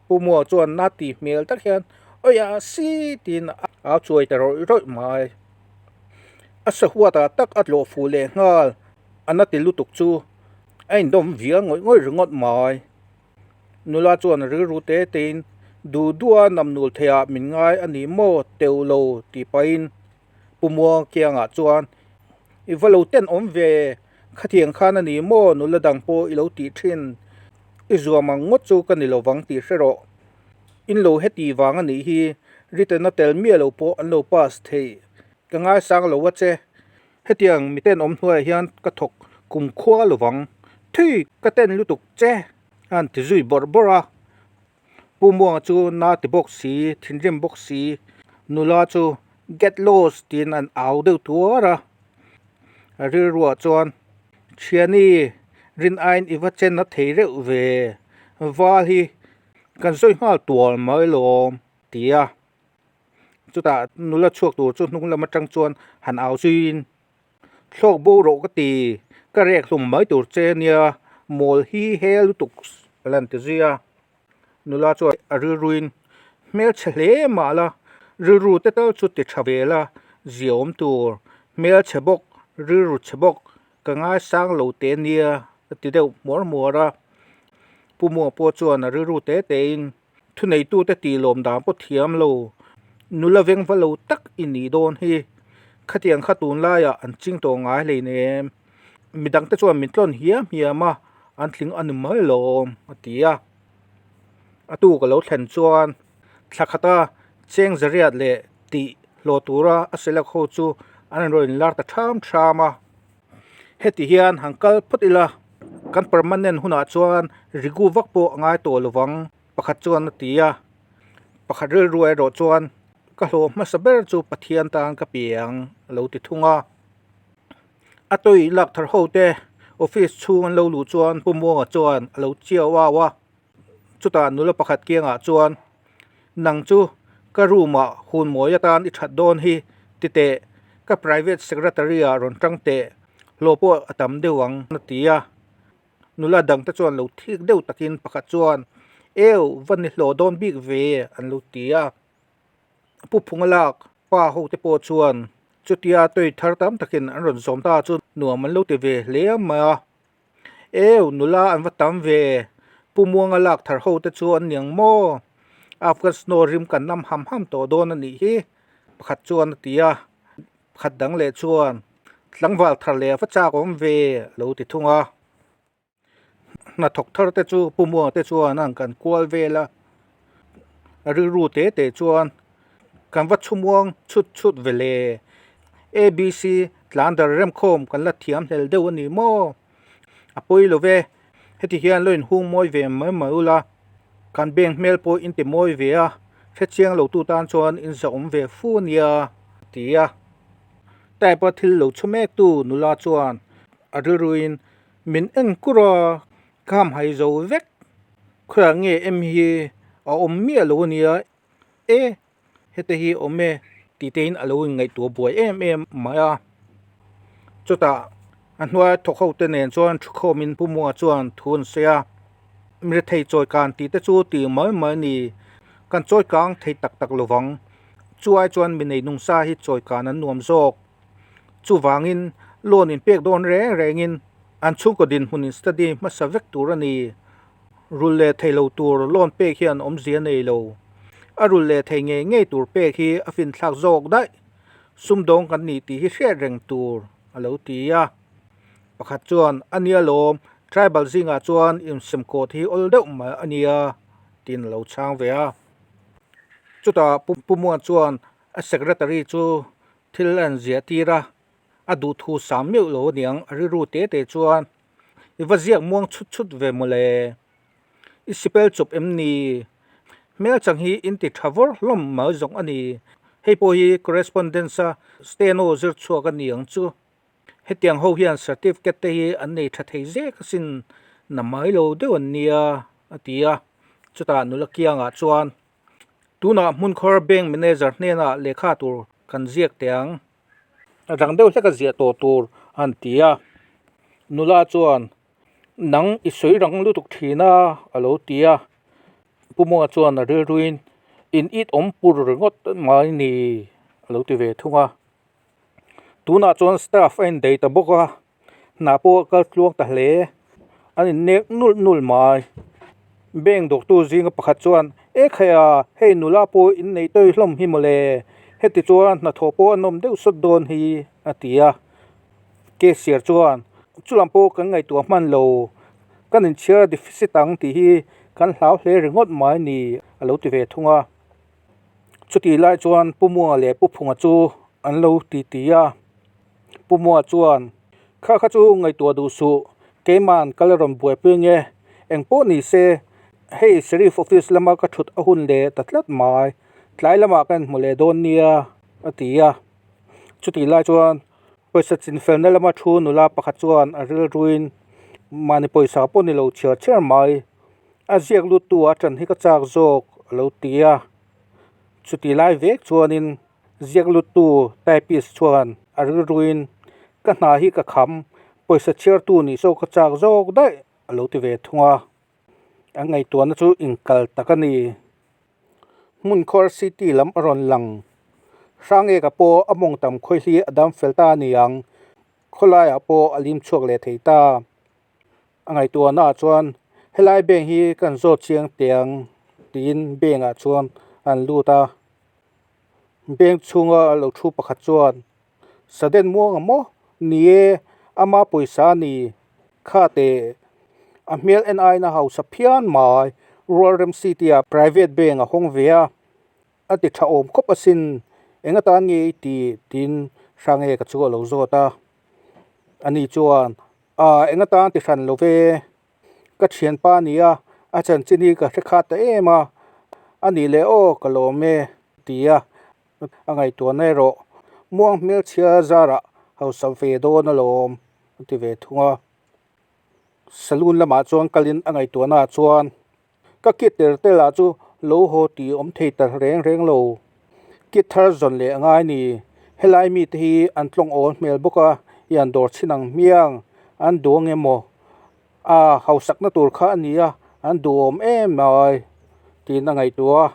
Pu Mua chuan na ti hmel tak hian Awia si tiin a au chuai ta rawih rawih mai. A sahuatah tak a tlawh fuh leh nghal a na ti lutuk chu a indawm vial ngawih ngawih ringawt mai. Nula chuan rilru te tein duh duha namnul theiah min ngai a ni maw teuh lo tih pahin Pu Mua kiangah chuan I va lo tenawm ve khatiang khan a ni maw nula dang pawh i lo tih thin. I zuam ang ngawt chu ka ni lovang tih hre rawh. In lo heti vang a nih hi written a tel miah lo pawh an lo pass theih. Ka ngaisang lo a che. Hetiang miten awm hnuaiah hian ka thawk kum khua lovang. Thui ka ten lutuk che a han ti zui bawrh bawrh a. Pu Muanga chu na ti bawk si, thinrim bawk si, nula chu get lost tiin an au deuh tuar a. A rilruah chuan Thiani rin aiin i va chen a thei reuh ve, val hi kan sawi nghal tual mai lawm ti a. Chutah nula chhuak tur chu hnung lam atang chuan han au zuiin Thlawk bo rawh ka ti, ka rek hlum mai tur che nia, mawl hi he lutuk a lan ti zui a. Nula chuan a rilruin hmelchhe hle mah la, rilru te tal chu ti tha ve la, ziaawm tur, hmelchhe bawk, rilru chhe bawk, ka ngaisang lo te nia a ti deuh hmuar hmuar a. Pu Muang pawh chuan a rilru te tein. Thuneitute tih lawm dan pawh thiam lo, nula veng va lo tak i nih dawn hi. Khatiang kha tunlaiah an ching tawh ngai hleinem. Midangte chuan min tlawn hiam hiam a, an tling a ni mai lawm, a ti a. A tu ka lo thlen chuan thla khata cheng zariat leh tih hlawh tura a selak ho chu an rawn inlar ta ṭham ṭham a. Heti hian han kal phawt ila, kan permanent hunah chuan rigu vak pawh a ngai tawh lovang, pakhat chuan a ti a. Pakhat rilru erawh chuan ka hlawh hmasa ber chu Pathian tan ka pe ang a lo ti thung a. A tawih lak thar ho te office chhung an lo luh chuan Pu Muanga chuan a lo chiau au a. Chutah nula pakhat kiangah chuan, Nang chu ka room ah hun mawi atan i that dawn hi ti teh, ka private secretary ah rawn tang teh, hlawh pawh a tam deuh ang a ti a. Nula dangte chuan lo thik deuh takin pakhat chuan, Eu, va ni hlawh dawn bik ve an lo ti a. Pu Phunga lak pa ho te pawh chuan chutia tawih thar tam takin an rawn zawm ta chu nuam an lo ti ve hle mai a. Eu, nula an va tam ve, Pu Muanga lak thar ho te chu an niang maw? Afghan snow rim kan nam ham ham tawh dawn a nih hi, pakhat chuan a ti a. Pakhat dang leh chuan, Tlangval thar leh a va chak awm ve, a lo ti thung a. Hnathawk thar te chu Pu Muanga te chuan an kan kual vel a, a rilru te te chuan kan va chhumuang chhut chhut ve le. ABC tlan dar remkhawm kan la thiam hlel deuh a ni maw? A pawi lo ve, heti hian lo inhung mawi ve mai mai ula, kan bank hmel pawh in ti mawi ve a, hrechiang lo tu tan chuan in zahawm ve fu a nia, a ti a. Type a thil lo chhu mek tu nula chuan a rilruin Min en kur a, ka hamhai zo vek. Khawiah nge em hi a awm miah lo a nia, e hete hi awm e tih te in a lo inngaihtuah buai em em mai a. Chutah a hnuaia thawk ho te nen chuan thukhawm in Pu Muanga chuan thu an sawi a, Mirethei chawi kan tih te chu tih mai mai a ni, kan chawi kang thei tak tak lovang, chu ai chuan mi nei nungsa hi chawi kan an nuam zawk. Chuvangin loan in pek dawn reng rengin an chhungkaw dinhmun in study hmasa vek tur a ni. Rul leh thei lo tur loan pek hian awmzia nei lo. A rul leh thei ngei ngei tur pek hi a finthlak zawk daih. Sumdawng kan nih tih hi hriat reng tur a lo ti a. Pakhat chuan a nia lawm, tribal zingah chuan insem kawt hi awl deuh mai a nia tiin a lo chhang ve a. Chutah Pu Muan chuan a secretary chu Thil a inziah tir a, a duhthu sam meuh lo aniang a rilru te te chuan i va ziak muang chhut chhut ve mawle. I sipel chawp em ni? Hmel chang hi in ti tha vawr hlawm mai zawng a ni. Hei pawh hi correspondence a steno zir chhuak a ni ang chu. Hetiang ho hian certificate te hi an nei tha thei zek asin na mai lo deuh an nia a ti a. Chutah nula kiangah chuan Tunah hmunkhawr bank manager hnenah lehkha tur kan ziak teh ang. A dang deuh hlek a ziah tawh tur a han ti a. Nula chuan, Nang i sawi rang lutuk thin a, a lo ti a. Pu Muanga chuan a rilruin, In it awm pur ringawt mai ni, a lo ti ve thung a. Tunah chuan staff a indei ta bawk a, Hna pawh a kal tluang ta hle. An innek nulh nulh mai. Bank dawktu zinga pakhat chuan, E khaia, hei nula pawh innei tawi hlawm hi mawle. Heti chuan hnathawh pawh a nawm deuh sawt dawn hi, a ti a. Cashier chuan, Chulam pawh kan ngaihtuah hman lo. Kan inchhiar deficit ang tih hi kan hlau hle ringawt mai ni, a lo ti ve thung a. Chutih lai chuan Pu Muanga leh Pu Phunga chu an lo titi a. Pu Mua chuan, Kha kha chu ngaihtuah duh suh, keiman ka la rawn buaipui nge, eng pawh ni se, hei Sheriff office lama ka thut a hun leh ta tlat mai, tlai lamah ka inhmu leh dawn nia, a ti a. Chutih lai chuan pawisa chinfelna lama thu nula pakhat chuan a rilruin, Mahni pawisa pawh ni lo chhiar chhiar mai, a ziak luttu a ṭan hi ka chak zawk, a lo ti a. Chutih lai vek chuanin Ziak luttu typist chuan a rilruin, Ka hna hi ka kham, pawisa chhiartu nih saw ka chak zawk daih, a lo ti ve thung a. A ngaihtuahna chu inkal tak a ni. Hmunkhawr city lam a rawn lang. Hrangeka pawh a mawng tam khawi hi a dam fel ta a ni ang, khawlaiah pawh a lim chhuak leh thei ta. A ngaihtuahnaah chuan helai bank hi kan zawt chiang teh ang. tiin bank ah chuan an lut a bank chhunga lo thu pakhat chuan sudden muang ang maw ni e ama pawisa a ni kha teh a hmel en aiin a hausa phian mai rual rem city ah private bank a hawng ve a. A ti tha awm khawp asin, eng atan nge i tih? tiin Hrangeka chu a lo zawt a. Ani chuan, Aa, eng atan ti hran lo ve, ka thianpa a nia, a chanchin hi ka hre khat ta em a, a nih leh aw ka lawm e, ti a, a ngaihtuahna erawh muang hmelchhia zarah hausa ve dawn alawm, a ti ve thung a. Saloon lamah chuan kalin a ngaihtuahnaah chuan Ka kit ter tel ah chu lo haw tih awm thei ta reng reng lo. Kit thar zawn leh a ngai ni. Helai mite hi an tlawng awl hmel bawk a, i an dawr chhin ang hmiang. An duh ang emaw? A hausakna tur kha a ni a, an duhawm em mai tiin a ngaihtuah a.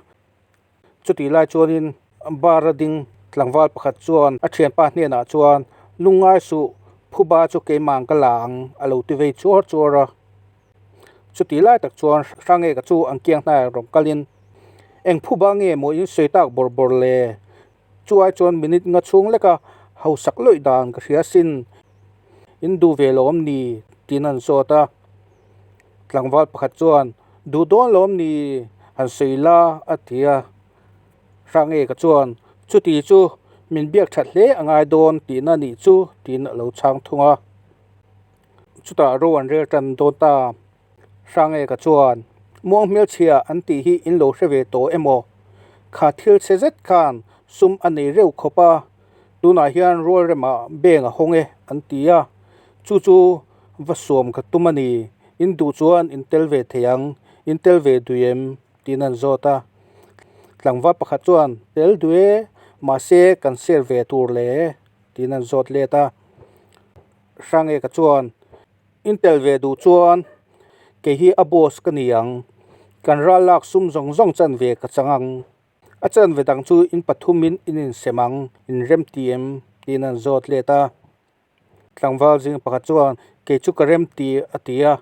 Chutih lai chuanin bar a ding tlangval pakhat chuan a thianpa hnenah chuan lungngai suh phuba chu keimah ka la ang a lo ti vei chuar chuar a. Chutih lai tak chuan Hrangeka chu an kiang hnaiah rawn kalin eng phuba nge maw in sawi tak bawrh bawrh le? Chu ai chuan minute nga chhung leka hausak lawih dan ka hria sin in duh ve lawm ni tiin an zawt a. Tlangval pakhat chuan duh dawn lawm ni han sawi la a ti a. Hrangeka chuan chuti chu min biak that hle a ngai dawn tihna nih chu tiin a lo chhang thung a. Chutah ro an rel tan dawn ta. Hrangeka chuan muang hmelchhia an tih hi in lo hre ve tawh emaw? Kha thil chhe zet khan sum a nei reuh khawp a, tunah hian rual remah bank a hawng e an ti a, chu chu va suam ka tum a ni, in duh chuan in tel ve thei ang, in tel ve duh em? tiin an zawt a. Tlangval pakhat chuan tel duh e, mahse kan share ve tur le tiin an zawt let a. Hrangeka chuan in tel ve duh chuan kei hi a boss ka ni ang, kan ral lak sum zawng zawng chanve ka chang ang. A chanve dang chu in pathumin in insem ang, in rem ti em? tiin an zawt let a. Tlangval zing pakhat chuan kei chu ka rem ti a ti a.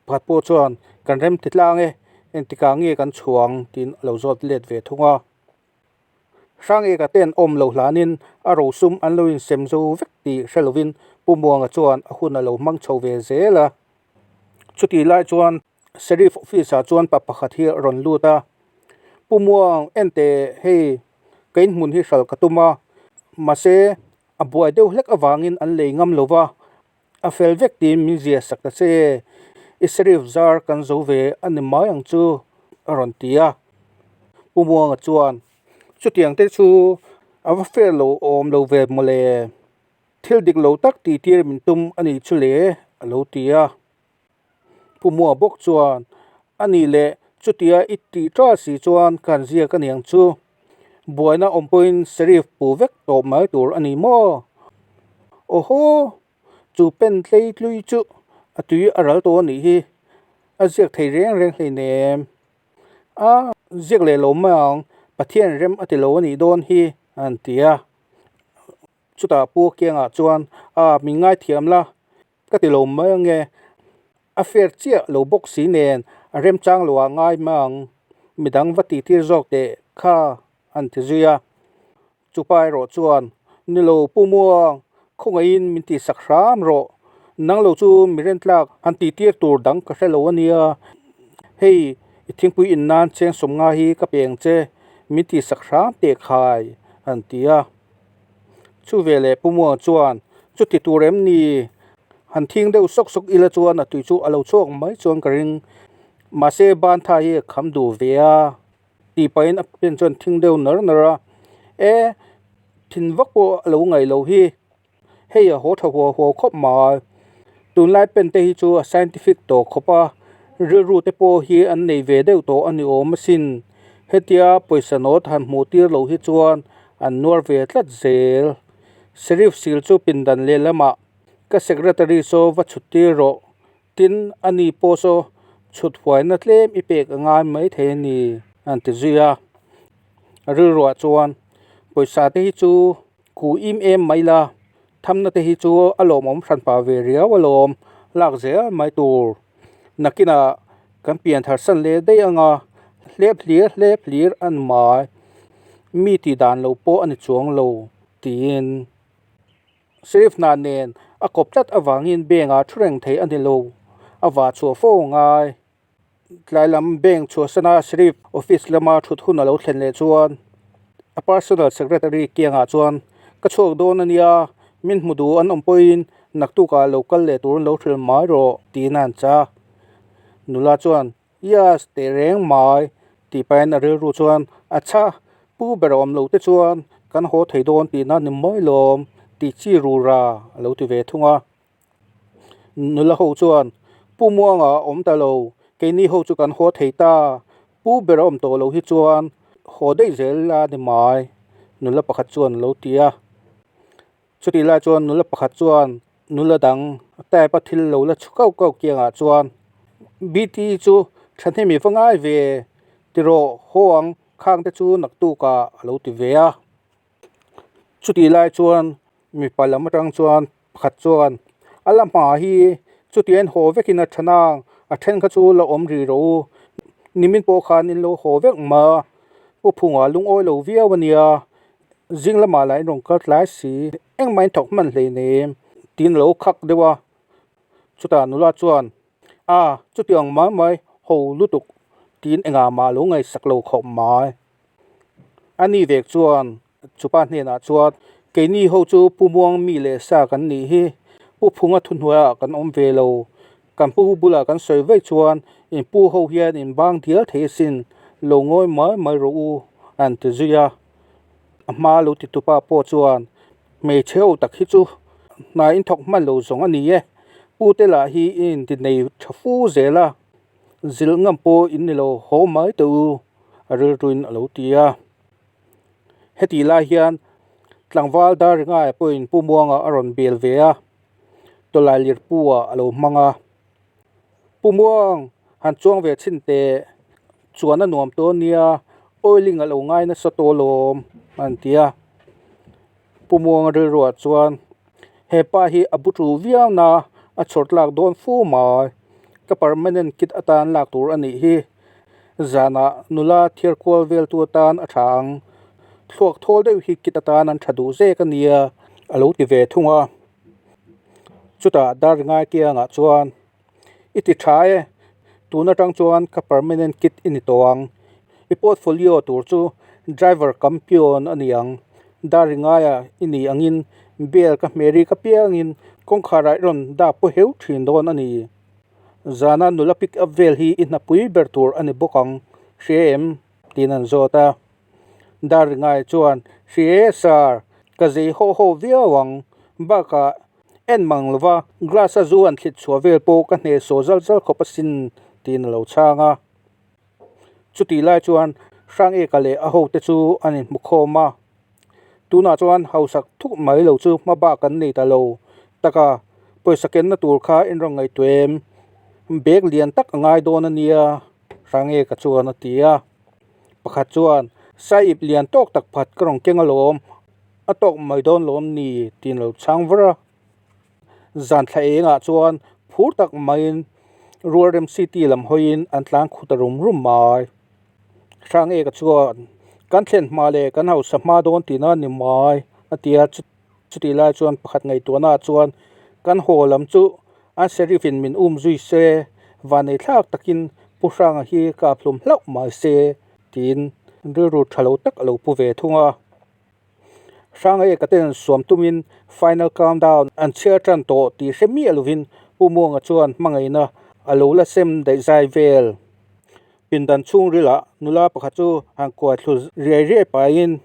Pakhat pawh chuan kan rem ti tlang e, engtikah nge kan chhuang? tiin a lo zawt let ve thung a. Hrangeka ten awm lo hlanin a rosum an lo insem zo vek tih hre lovin Pu Muanga chuan a hun a lo hmang chho ve zel a. Chutih lai chuan Sheriff office ah chuan pa pakhat hi a rawn lut a, Pu Muang en teh hei ka inhmun hi hral ka tum a, mahse a buai deuh hlek avangin an lei ngam lo va, a fel vek tiin min zia sak ta che, i Sheriff zar kan zo ve a ni mai ang chu a rawn ti a. Pu Muanga chuan chutiang te chu a va fel lo awm lo ve mawle, thil dik lo tak tih tir min tum a nih chu le a lo ti a. Pu Mua bawk chuan, A nih leh chutia i tih ṭa si chuan ka han ziak a niang chu. Buaina awm pawhin Sheriff pu vek tawh mai tur a ni maw? Awhaw! Chu pen tlei tlui chu a tui a ral tawh a nih hi. A ziak thei reng reng hleinem. A ziak leh lo mai ang, Pathian rem a ti lo a nih dawn hi, a han ti a. Chutah Pu Kiangah chuan, A, min ngaithiam la. Ka ti lo mai ange, a fair chiah lo bawk si nen a remchang lo ah ngai mai ang, midang va tih tir zawk teh kha an ti zui a. Chupa erawh chuan, Ni lo Pu Muang, khawngaihin min tihsak hram rawh, nang lo chu mi rentlak han tih tir tur dang ka hre lo a nia, hei i thingpui in nan cheng sawmnga hi ka peng che, min tihsak hram teh khai an ti a. Chu veleh Pu Muang chuan, Chuti tur em ni? Han thing deuh sawk sawk ila chuan a tui chu a lo chhuak mai chuan ka ring. Mahse ban tha hi a kham duh ve a tih pahin a pen chuan thing deuh nar nar a. E, thin vak pawh a lo ngaih loh hi. Hei a haw tha huau huau khawp mai. Tunlai pen te hi chu a scientific tawh khawp a, rilru te pawh hi an nei ve deuh tawh a ni awm asin. Hetia pawisa nawt han hmuh tir loh hi chuan an nuar ve tlat zel. Sheriff sil chu pindan lehlamah ka secretary saw va chhut tir rawh, tin a ni pawh saw chhut huaina tlem i pek a ngai mai thei a ni an ti zui a. A rilruah chuan pawisa te hi chu ku im em mai la, thamna te hi chu a lawmawm hran pah ve riau alawm, lak zel mai tur. Nakinah kan pian thar san leh daih anga. Hlep hlir hlep hlir a ni mai. Mi tih dan lo pawh a ni chuang lo, tiin Sheriff hna nen a kawp tlat avangin bank ah thu reng thei a ni lo, a vah chhuah fo a ngai. Tlai lam bank chhuahsana Sheriff office lama thut hun a lo thlen leh chuan a personal secretary kiangah chuan, Ka chhuak dawn a nia, min hmu duh an awm pawhin naktukah lo kal leh turin lo hrilh mai rawh, tiin a han chah. Nula chuan, Yes, teh reng mai, tih pahin a rilru chuan, Acha, pu ber a awm lo te chuan kan haw thei dawn tihna ni mai lawm, tih chi rura a lo ti ve thung a. Nula ho chuan, Pu Muanga a awm ta lo, keini ho chu kan haw thei ta, pu ber a awm tawh lo hi chuan haw daih zel la ni mai, nula pakhat chuan a lo ti a. Chutih lai chuan nula pakhat chuan nula dang type a thil lo la chhu kauh kauh kiangah chuan BT chu thahnem i va ngai ve tiraw haw ang khang te chu naktukah a lo ti ve a. Chutih lai chuan mipa lam atang chuan pakhat chuan a la hma hi chutiang haw vekin a then a, a then kha chu la awm rih rawh u nimin pawh khan in lo haw vek mai a pu phungah lungawi lo viau a nia. Zing lamah lah in rawn kal tlai si, engmah in thawk hman hlei nem tiin a lo khak deuh a. Chutah nula chuan, A, chutiang mai mai ho lutuk tiin engah mah a lo ngaihsak lo khawp mai. A ni vek chuan chupa hnenah chuan, Keini ho chu Pu Muang mi leh sa kan nih hi, Pu Phunga thuhnuaiah kan awm ve lo. Kan pu bulah kan sawi vaih chuan in pu ho hian in bang dial thei asin, lo ngawi mai mai rawh u, an ti zui a. A hma lo ti tupa pawh chuan hmeichhe ho tak hi chu hna in thawk hman lo zawng a ni e, pu te lah hi i inti nei tha fu zel a, zilh ngam pawh in ni lo haw mai teh u, a rilruin a lo ti a. Hetih lai hian tlangval dar ringaia pawhin Pu Muanga a rawn bel ve a, tawlai lirpu ah a lo hmang a. Pu Muang, han chuang ve chhin teh, chuan a nuam tawh ania, oiling a lo ngai nasa tawh alawm, a han ti a. Pu Muanga rilruah chuan, He pa hi a bu tu viau na, a chhawr tlak dawn fu mai, ka permanent kit atan lak tur a nih hi. Zanah nula thiar kual vel tu atan a tha ang, thluak thawl deuh hi kit atan an tha duh zek a nia, a lo ti ve thung a. Chutah dar ngai kiangah chuan i ti tha e, tun atang chuan ka permanent kit i ni tawh ang, i portfolio tur chu driver campion a ni ang, dar ngaia i ni angin bel ka hmeri ka piangin kawngkharah i rawn dak pawh heu thin dawn a ni. Zana nula pick up vel hi i hnapui ber tur a ni bawk ang, hria em? tiin an zawt a. Dar ngai chuan, Hri e sir, ka zei haw haw viau ang. Bakah en mang lova glass a zu an thlit chhuah vel pawh ka hneh saw zal zal khawp asin, tiin a lo chhang a. Chutih lai chuan Hrang Eka leh a hote chu an inhmu khawm a. Tunah chuan hausak thuk mai lo chu hma bak kan nei ta lo. Taka, pawisa kenna tur kha in rawn ngaihtuah em? Bag lian tak a ngai dawn a nia, Hrang Eka chuan a ti a. Pakhat chuan, Sahib lian tawk tak phat ka rawn keng alawm, a tawk mai dawn lawm ni? tiin a lo chhang var a. Zan thla engah chuan phur tak maiin Rualrem City lam hawiin an tlan khut a rum rum mai. Hrang Eka chuan, Kan thlen hma leh kan hausa hma dawn tihna a ni mai, a ti a. Chutih lai chuan pakhat ngaihtuahnaah chuan kan haw lam chu an sheriff in min um zui se, vanei thlak takin Pu Hranga hi kap hlum hlauh mai se tiin rilru tha lo tak a lo pu ve thung a. Hranga eka ten suam tumin final countdown an chhiar tan tawh tih hre miah lovin Pu Muanga chuan hmangaihna a lo la sem daih zai vel. Pindan chhungrilah nula pakhat chu han kuai thlu riai riai pahin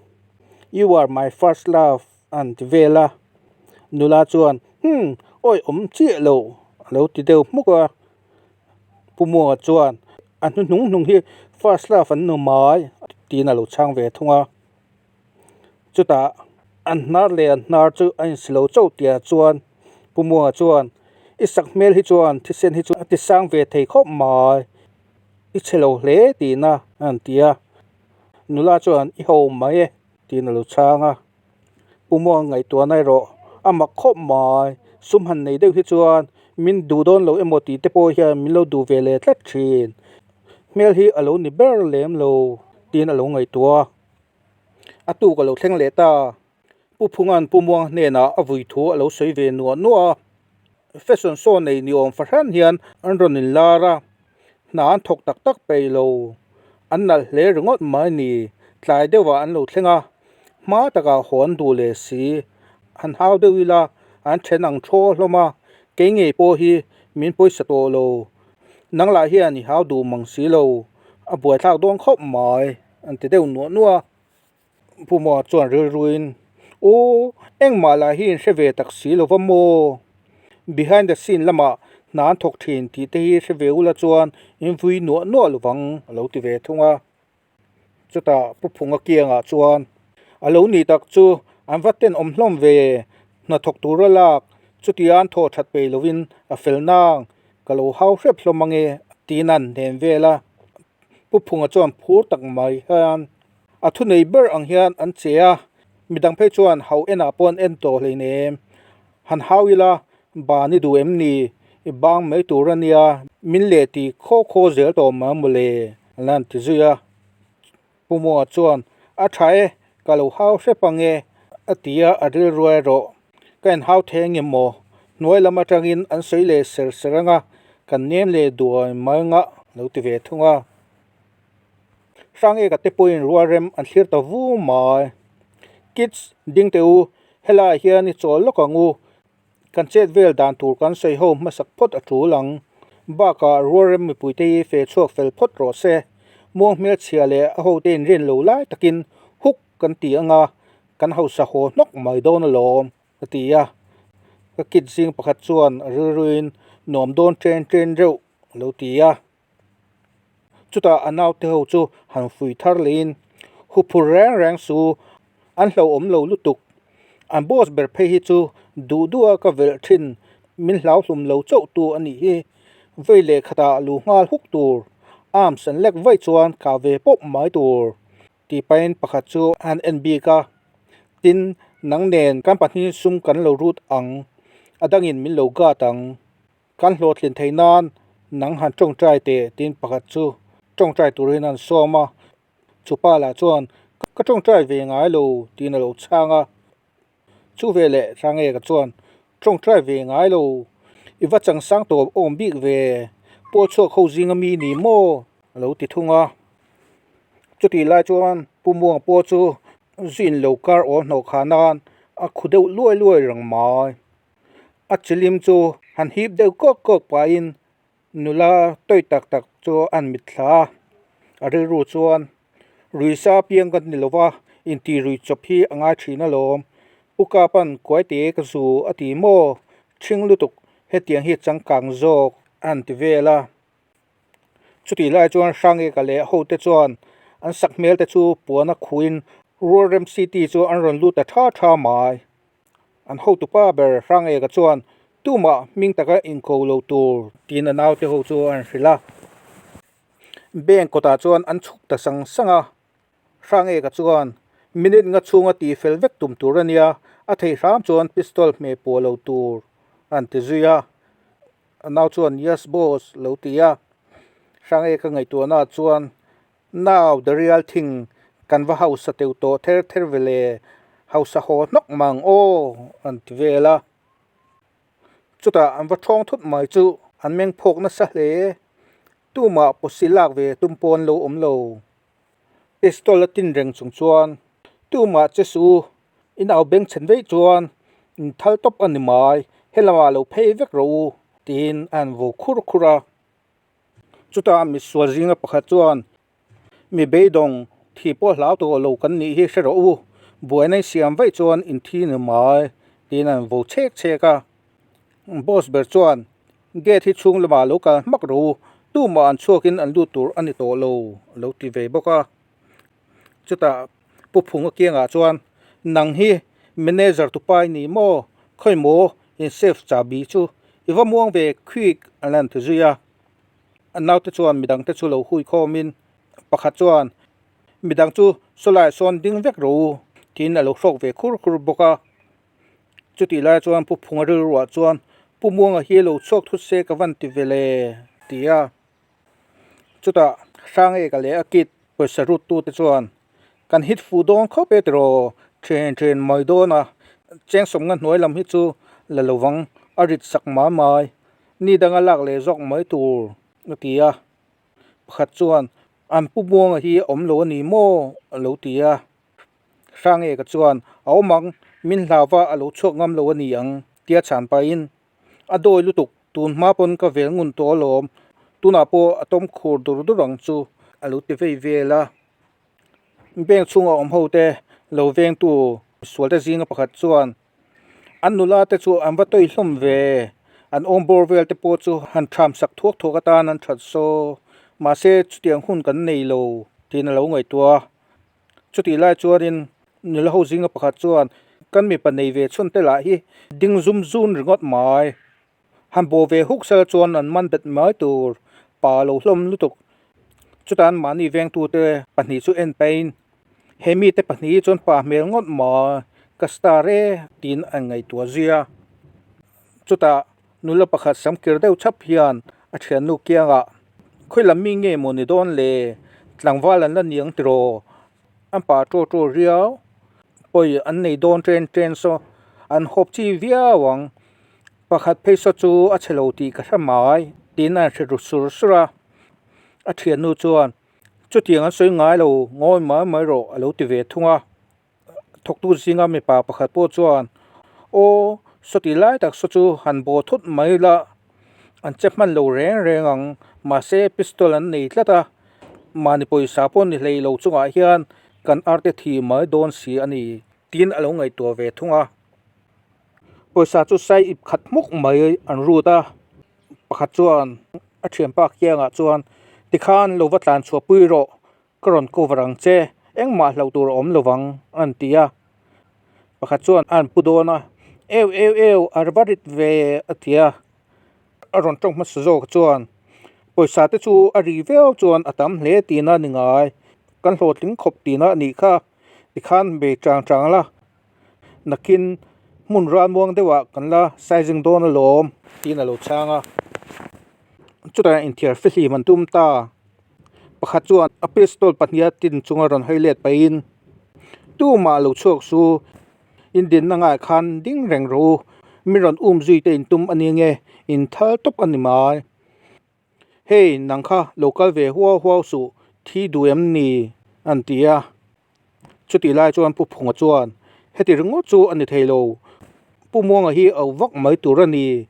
You are my first love an ti vel a, nula chuan Hmm, awi awm chiah lo a lo ti deuh hmuk a. Pu Muanga chuan A hnuhnung hnung hi first love an nu mai tiin a lo chhang ve thung a. Chutah an hnar leh an hnar chu a insi lo chauh tihah chuan Pu Muanga chuan I sak hmel hi chuan thisen hi chu a ti sang ve thei khawp mai, i chhe lo hle tihna an ti a. Nula chuan i ho mai e tiin a lo chhang a, Pu Muang ngaihtuahna erawh a mak khawp mai, sum han nei deuh hi chuan min duh dawn lo emaw tih te pawh hian min lo duh ve leh tlat thin. hmel hi a lo ni ber lem lo tiin a lo ngaihtuah a. A tuk a lo thleng leh ta. Pu Phunga'n Pu Muang hnenah a vui thu a lo sawi ve nuah nuah a. Fashion show nei ni awm fahran hian an rawn inlar a, hna an thawk tak tak peih lo. An nalh hle ringawt mai ni, tlai deuhah an lo thleng a, hma takah haw an duh leh si. Han hau deuh ila an then ang thaw hlawm a, kei ngei pawh hi min pawisa tawh lo. Nang lah hian i hau duh mang si lo, a buaithlak dawn khawp mai, an ti deuh nuah nuah a. Pu Maw chuan rilruin, Aw, engmah lah hi in hre ve tak si lo va maw? Behind the scene lamah hna an thawk thin tih te hi hre ve ula chuan in vui nuah nuah lo vang, a lo ti ve thung a. Chutah Pu Phunga kiangah chuan, A lo nih tak chu an va tenawm hlawm ve, hna thawk tura lak, chutia an thawh that peih lovin a fel nang, ka lo hau hrep hlawm ange, tiin a han hnem vel a. Pu Phunga chuan phur tak mai hian a thunei ber ang hian an che a, midang phei chuan hau enah pawh an en tawh hleinem. Han hau ila, ban i duh em ni? I bang mai tur a nia, min leh ti khaw khaw zel tawh mai mawle, an han ti zui a. Pu Muanga chuan, A tha e, ka lo hau hrep ang e, a ti a, a rilru erawh ka inhau thei ang em maw? Hnuai lam atangin an sawi leh ser ser ang a, kan nem leh duai mai ang a, a lo ti ve thung a. Hrangeka te pawhin rualrem an thlir ta vu mai. Kids, ding teh u, helaiah hian i chawl lawk ang u. Kan chet vel dan tur kan sawi ho hmasak phawt a tul ang. Bakah rualrem mipuite hi fe chhuak fel phawt rawh se. Muang hmelchhia leh a hote inrin lo lai takin huk kan ti ang a, kan hausa haw hnawk mai dawn alawm, a ti a. Ka kid zing pakhat chuan a rilruin nuam dawn chen chen reuh a lo ti a. Chutah a naute ho chu han fui thar leiin huphur reng reng su an hlauhawm lo lutuk. An boss ber phei hi chu duh duh a ka velh thin min hlau hlum lo chauh tu a nih hi. Vei leh khatah lu nghal huk tur, arms an lek vaih chuan kah ve pawp mai tur tih pahin pakhat chu a han en bik a. Tin, nang nen kan pahnih sum kan lo rut ang, a dangin min lo guard ang. Kan hlawhtlin theih nan nang han tawngtai teh tiin pakhat chu tawngtai turin an sawm a, chupa lah chuan ka tawngtai ve ngai lo tiin a lo chhang a, chu veleh Hrangeka chuan tawngtai ve ngai lo, i va changsang tawp awm bik ve, pawl chhuak ho zinga mi ni maw a lo ti thung a, chutih lai chuan Pu Muang pawh chu zu in lo kar awl hnawh khah nan a khu deuh luai luai reng mai. A chilim chu han hip deuh kawk kawk pahin nula tawi tak tak chu an mitthla a, a rilru chuan ruisa piang ka ni lova intih rui chawp hi a ngai thin alawm. Pu Kapa'n kuaite ka zu a ti maw? Thing lutuk hetiang hi changkang zawk a han ti vel a. Chutih lai chuan Hrangeka leh hote chuan an sakhmel te chu puan a khuin Rualrem City chu an rawn lut ta tha tha mai. An hotupa ber Hrangeka chuan tumah hming taka inko lo tur tiin a naute ho chu an hrilh a. Bank kawtah chuan an chhuk ta sang sang a. Hrangeka chuan minute nga chhunga tih fel vek tum tur a nia, a thei hram chuan pistol hmeh puah lo tur an ti zui a. A nau chuan Yes boss lo ti a. Hrangeka ngaihtuahnaah chuan Now the real thing, kan va hausa teuh tawh ther ther ve le, hausa haw hnawk mang aw an ti vel a. Chutah an va thawng thut mai chu an meng phawk nasa hle. Tumah pawsi lak ve tum pawn lo awm lo. Pistol a tin reng chung chuan tumah che su in au beng chhen veih chuan in thal tawp a ni mai, helamah lo phei vek rawh u tiin a han vo khur khur a. Chutah misual zinga pakhat chuan, Mi beidawng thi pawh hlau tawh lo kan nih hi hre rawh u, buaina i siam vaih chuan in thi ni mai, tiin an vo chhek chhek a. Boss ber chuan, Gate hi chhung lamah lo kal hmak rawh u, tumah an chhuakin an lut tur a ni tawh lo, a lo ti ve bawk a. Chutah Pu Phunga kiangah chuan, Nang hi manager tupa i ni maw? Khawi maw in safe chahbi chu i va muang ve quick an han ti zui a. A naute chuan midang te chu lo hui khawmin pakhat chuan midang chu sawlaiah sawn ding vek rawh u tiin a lo hrawk ve khur khur bawk a. Chutih lai chuan Pu Phunga rilruah chuan Pu Muanga hi lo chhuak thut se ka van ti ve le ti a. Chutah Hrangeka leh a kit pawisa rut tute chuan kan hit fuh dawn khawp e tiraw then then mai dawn a, cheng sawmnga hnuai lam hi chu la lovang a rit sak mai mai, ni danga lak leh zawk mai tur a ti a. Pakhat chuan an pu Buanga hi a awm lo a ni maw a lo ti a. Hrangeka chuan a awm ang, min hlauva a lo chhuak ngam lo a ni ang tia chhan pahin A dawi lutuk, tun hma pawn ka vel ngun tawh alawm, tunah pawh a tawm khur dur dur ang chu a lo ti vei vel a. Bank chhunga awm ho te lo vengtu sualte zinga pakhat chuan an nula te chu an va tawih hlawm ve, an awm bawr vel te pawh chu han tham sak thuak thuak atan an that saw, mahse chutiang hun kan nei lo tiin a lo ngaihtuah a. Chutih lai chuanin nula ho zinga pakhat chuan kan mipa nei ve chhun te lah hi ding zum zun ringawt mai. Han bawh ve huk sela chuan an man bet mai tur pa lo hlawm lutuk. Chutah an mahni vengtute pahnih chu en pahin he mite pahnih hi chuan pa hmel ngawt mai ka star e tiin an ngaihtuah zui a. Chutah nula pakhat sam kir deuh chhap hian a thiannu kiangah khawi lam mi nge maw ni dawn le tlangval an la niang tiraw an pa ṭaw ṭaw riau pawi an nei dawn ṭen ṭen saw an hawp chi viau ang pakhat phei saw chu a chhe lo tih ka hre mai tiin a hre ru sur sur a a thiannu chuan chutiang an sawi ngai lo ngawi mai mai rawh a lo ti ve thung a. Thawktu zinga mipa pakhat pawh chuan, Aw, sawti lai tak saw chu han baw thut mai la, an che hman lo reng reng ang, mahse pistol an nei tlat a, mahni pawisa pawh ni hlei lo chungah hian kan arte thi mai dawn si a ni, tiin a lo ngaihtuah ve thung a. Pawisa chu sai ip khat hmuk mai an rut a, pakhat chuan a thianpa kiangah chuan, Tikhan lo va tlan chhuah pui rawh, Ka rawn cover ang che, engmah hlauh tur a awm lo vang, a an ti a. Pakhat chuan a an pu dawn a, Eu, eu, eu, a va rit ve, a ti a. A rawn tawng hmasa zawk chuan, Pawisa te chu a ri viau chuan a tam hle tihna a ni ngai, kan hlawhtling khawp tihna a nih kha, tikhan bei chang chang la, nakin hmun ralmuang deuhah kan la sizing dawn alawm, tiin a lo chhang a. Chutah inthiar fihlim an tum ta. Pakhat chuan a pistol pahniha tin chunga rawn hawi let pahin, Tumah lo chhuak su, in dinna ngaiah khan ding reng rawh u, mi rawn um zui te in tum a ni nge, in thal tawp a ni mai. Hei, nang kha lo kal ve huau huau suh, thi duh em ni? an ti a. Chutih lai chuan Pu Phunga chuan, Heti ringawt chu a ni thei lo, Pu Muanga hi au vak mai tur a ni,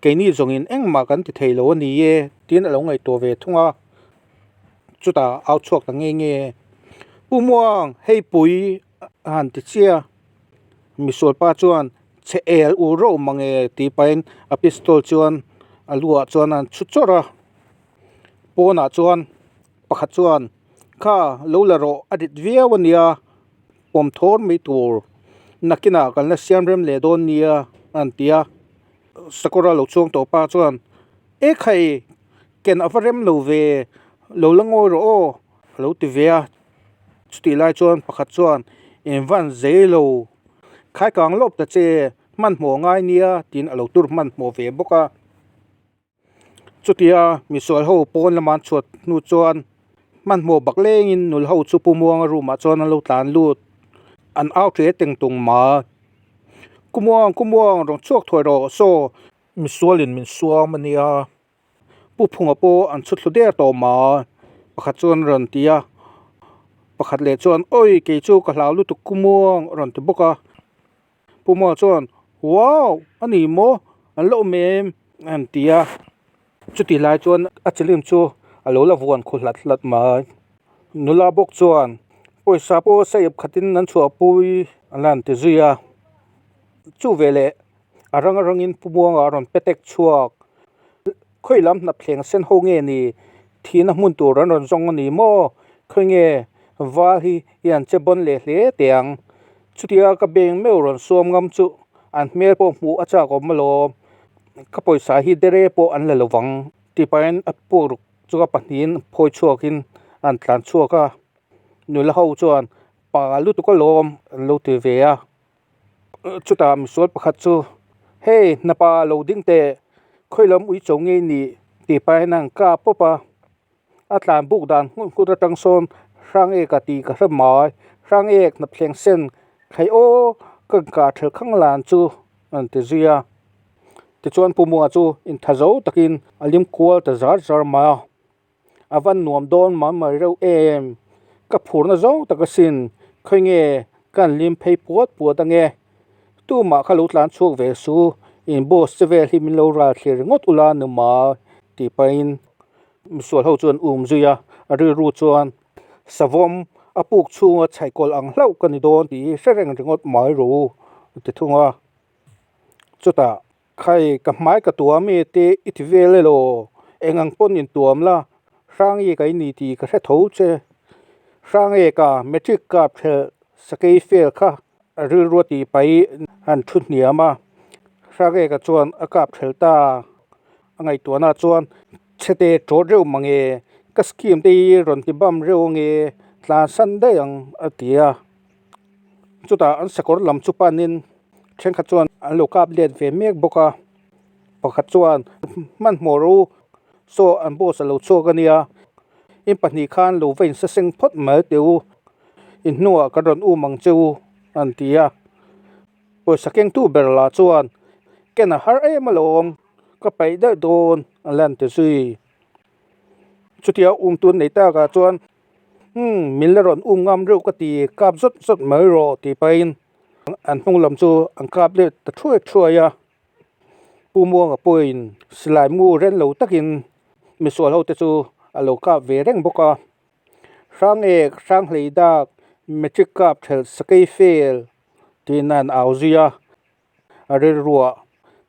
keini zawngin engmah kan ti thei lo a ni e, tiin a lo ngaihtuah ve thung a. Chutah au chhuak ta nge nge, Pu Muang, hei pui a han ti chiah. Misualpa chuan, Chhe el ur reuh mange tih pahin a pistol chuan a lu ah chuan a han chhu chawrh a. Pawnah chuan Pakhat chuan, Kha, lo la rawh, a rit viau a nia, pawm thawr mai tur, nakinah kan la siam rem leh dawn nia, a han ti a. Sakawra lo chuang tawh pa chuan, E khai, ken a va rem lo ve, lo la ngawi rawh aw, a lo ti ve a. Chutih lai chuan pakhat chuan, Eng van zei lo, khai kang lawp ta che, hmanhmawh ngai nia, tiin a lo tur hmanhmawh ve bawk a. Chutia misual ho pawn lama an chhuat hnu chuan hmanhmawh bak lengin nul ho chu Pu Muanga room ah chuan an lo tlan lut. An au hle teng tung mai. Ku Muang, Ku Muang rawn chhuak thuai rawh saw misualin min suam a nia. Pu Phunga pawh an chhu thlu der tawh mai pakhat chuan a rawn ti a. Pakhat leh chuan awi kei chu ka hlau lutuk Ku Muang a rawn ti bawk a. Pu Muang chuan, Wow! A ni maw? An lo awm em? a han ti a. Chutih lai chuan a chilim chu a lo la vuan khu hlat hlat mai. Nula bawk chuan, Pawisa pawh sahip khatin an chhuahpui a la han ti zui a. Chu veleh a rang arangin Pu Muanga a rawn pe tek chhuak. Khawi lam hnap thleng sen ho nge ni? Thihna hmun tur an rawn zawng a ni maw? Khawi nge val hi i han che bawn leh hle teh ang. Chutia ka beng meuh rawn suam ngam chu an hmel pawh hmuh a chak awm alawm. Ka pawisa hi dere pawh an la lovang tih pahin a puk ruk chu a pahnihin phawi chhuakin an tlan chhuak a. Nula ho chuan pa lutuk alawm an lo ti ve a. Chutah misual pakhat chu, Hei hnapa lo ding teh, khawi lam ui cho ngei nih tih pahin a han kap pawp a. A tlan buk dan nghut nghut atang sawn hrang eka tih ka hre mai. Hrang ek hnap thleng sen khai aw ka inkah thelh khang lan chu a rawn ti zui a. Tichuan Pu Muanga chu intha zo takin a lim kual ta zar zar mai a. A van nuam dawn mai mai reuh em? Ka phurna zawng tak asin, khawi nge ka han lim phei puat puat ange? Tumah kha lo tlan chhuak ve su, in boss che vel hi min lo ral thlir ringawt ula nu mai tih pahin misual ho chuan um zui a, a rilru chuan savawm a puk chhunga chhaihkawlh ang hlauh ka ni dawn tih hi hre reng ringawt mai rawh u a ti thung a. Chutah Khai, ka hmai ka tuam e te i ti vel elaw? Eng ang pawn in tuam la, hrang e ka i ni tih ka hre tho che. Hrang e ka matric kap thelh sakei fel kha a rilru a tih paih han thu hniam a. Hrang e ka chuan a kap thelh ta. A ngaihtuahna chuan chhete tawt reuh mange, ka scheme te hi rawn ti bam reuh ange, tlan san daih ang a ti a. Chutah an sakawr lam chu panin thenkhat chuan an lo kap let ve mek bawk a, pakhat chuan hmanhmawh rawh u saw an boss a lo chhuak a nia in pahnih khan lo va insa seng phawt mai teh u in hnungah kan rawn um ang che u an ti a, pawisa kengtu ber lah chuan ken a har em alawm ka paih daih dawn a lan ti zui chutia um tun nei takah chuan. Umm min la rawn um ngam reuh ka ti kap zawt zawt mai rawh tih pahin an hnung lam chu an kap let ta thuai thuai a Pu Muanga pawhin silai mu ren lo takin misual ho te chu a lo kap ve reng bawk a hrang ek hrang hlei dak matric kap thelh sakei fel tiin a han au zui a. A rilruah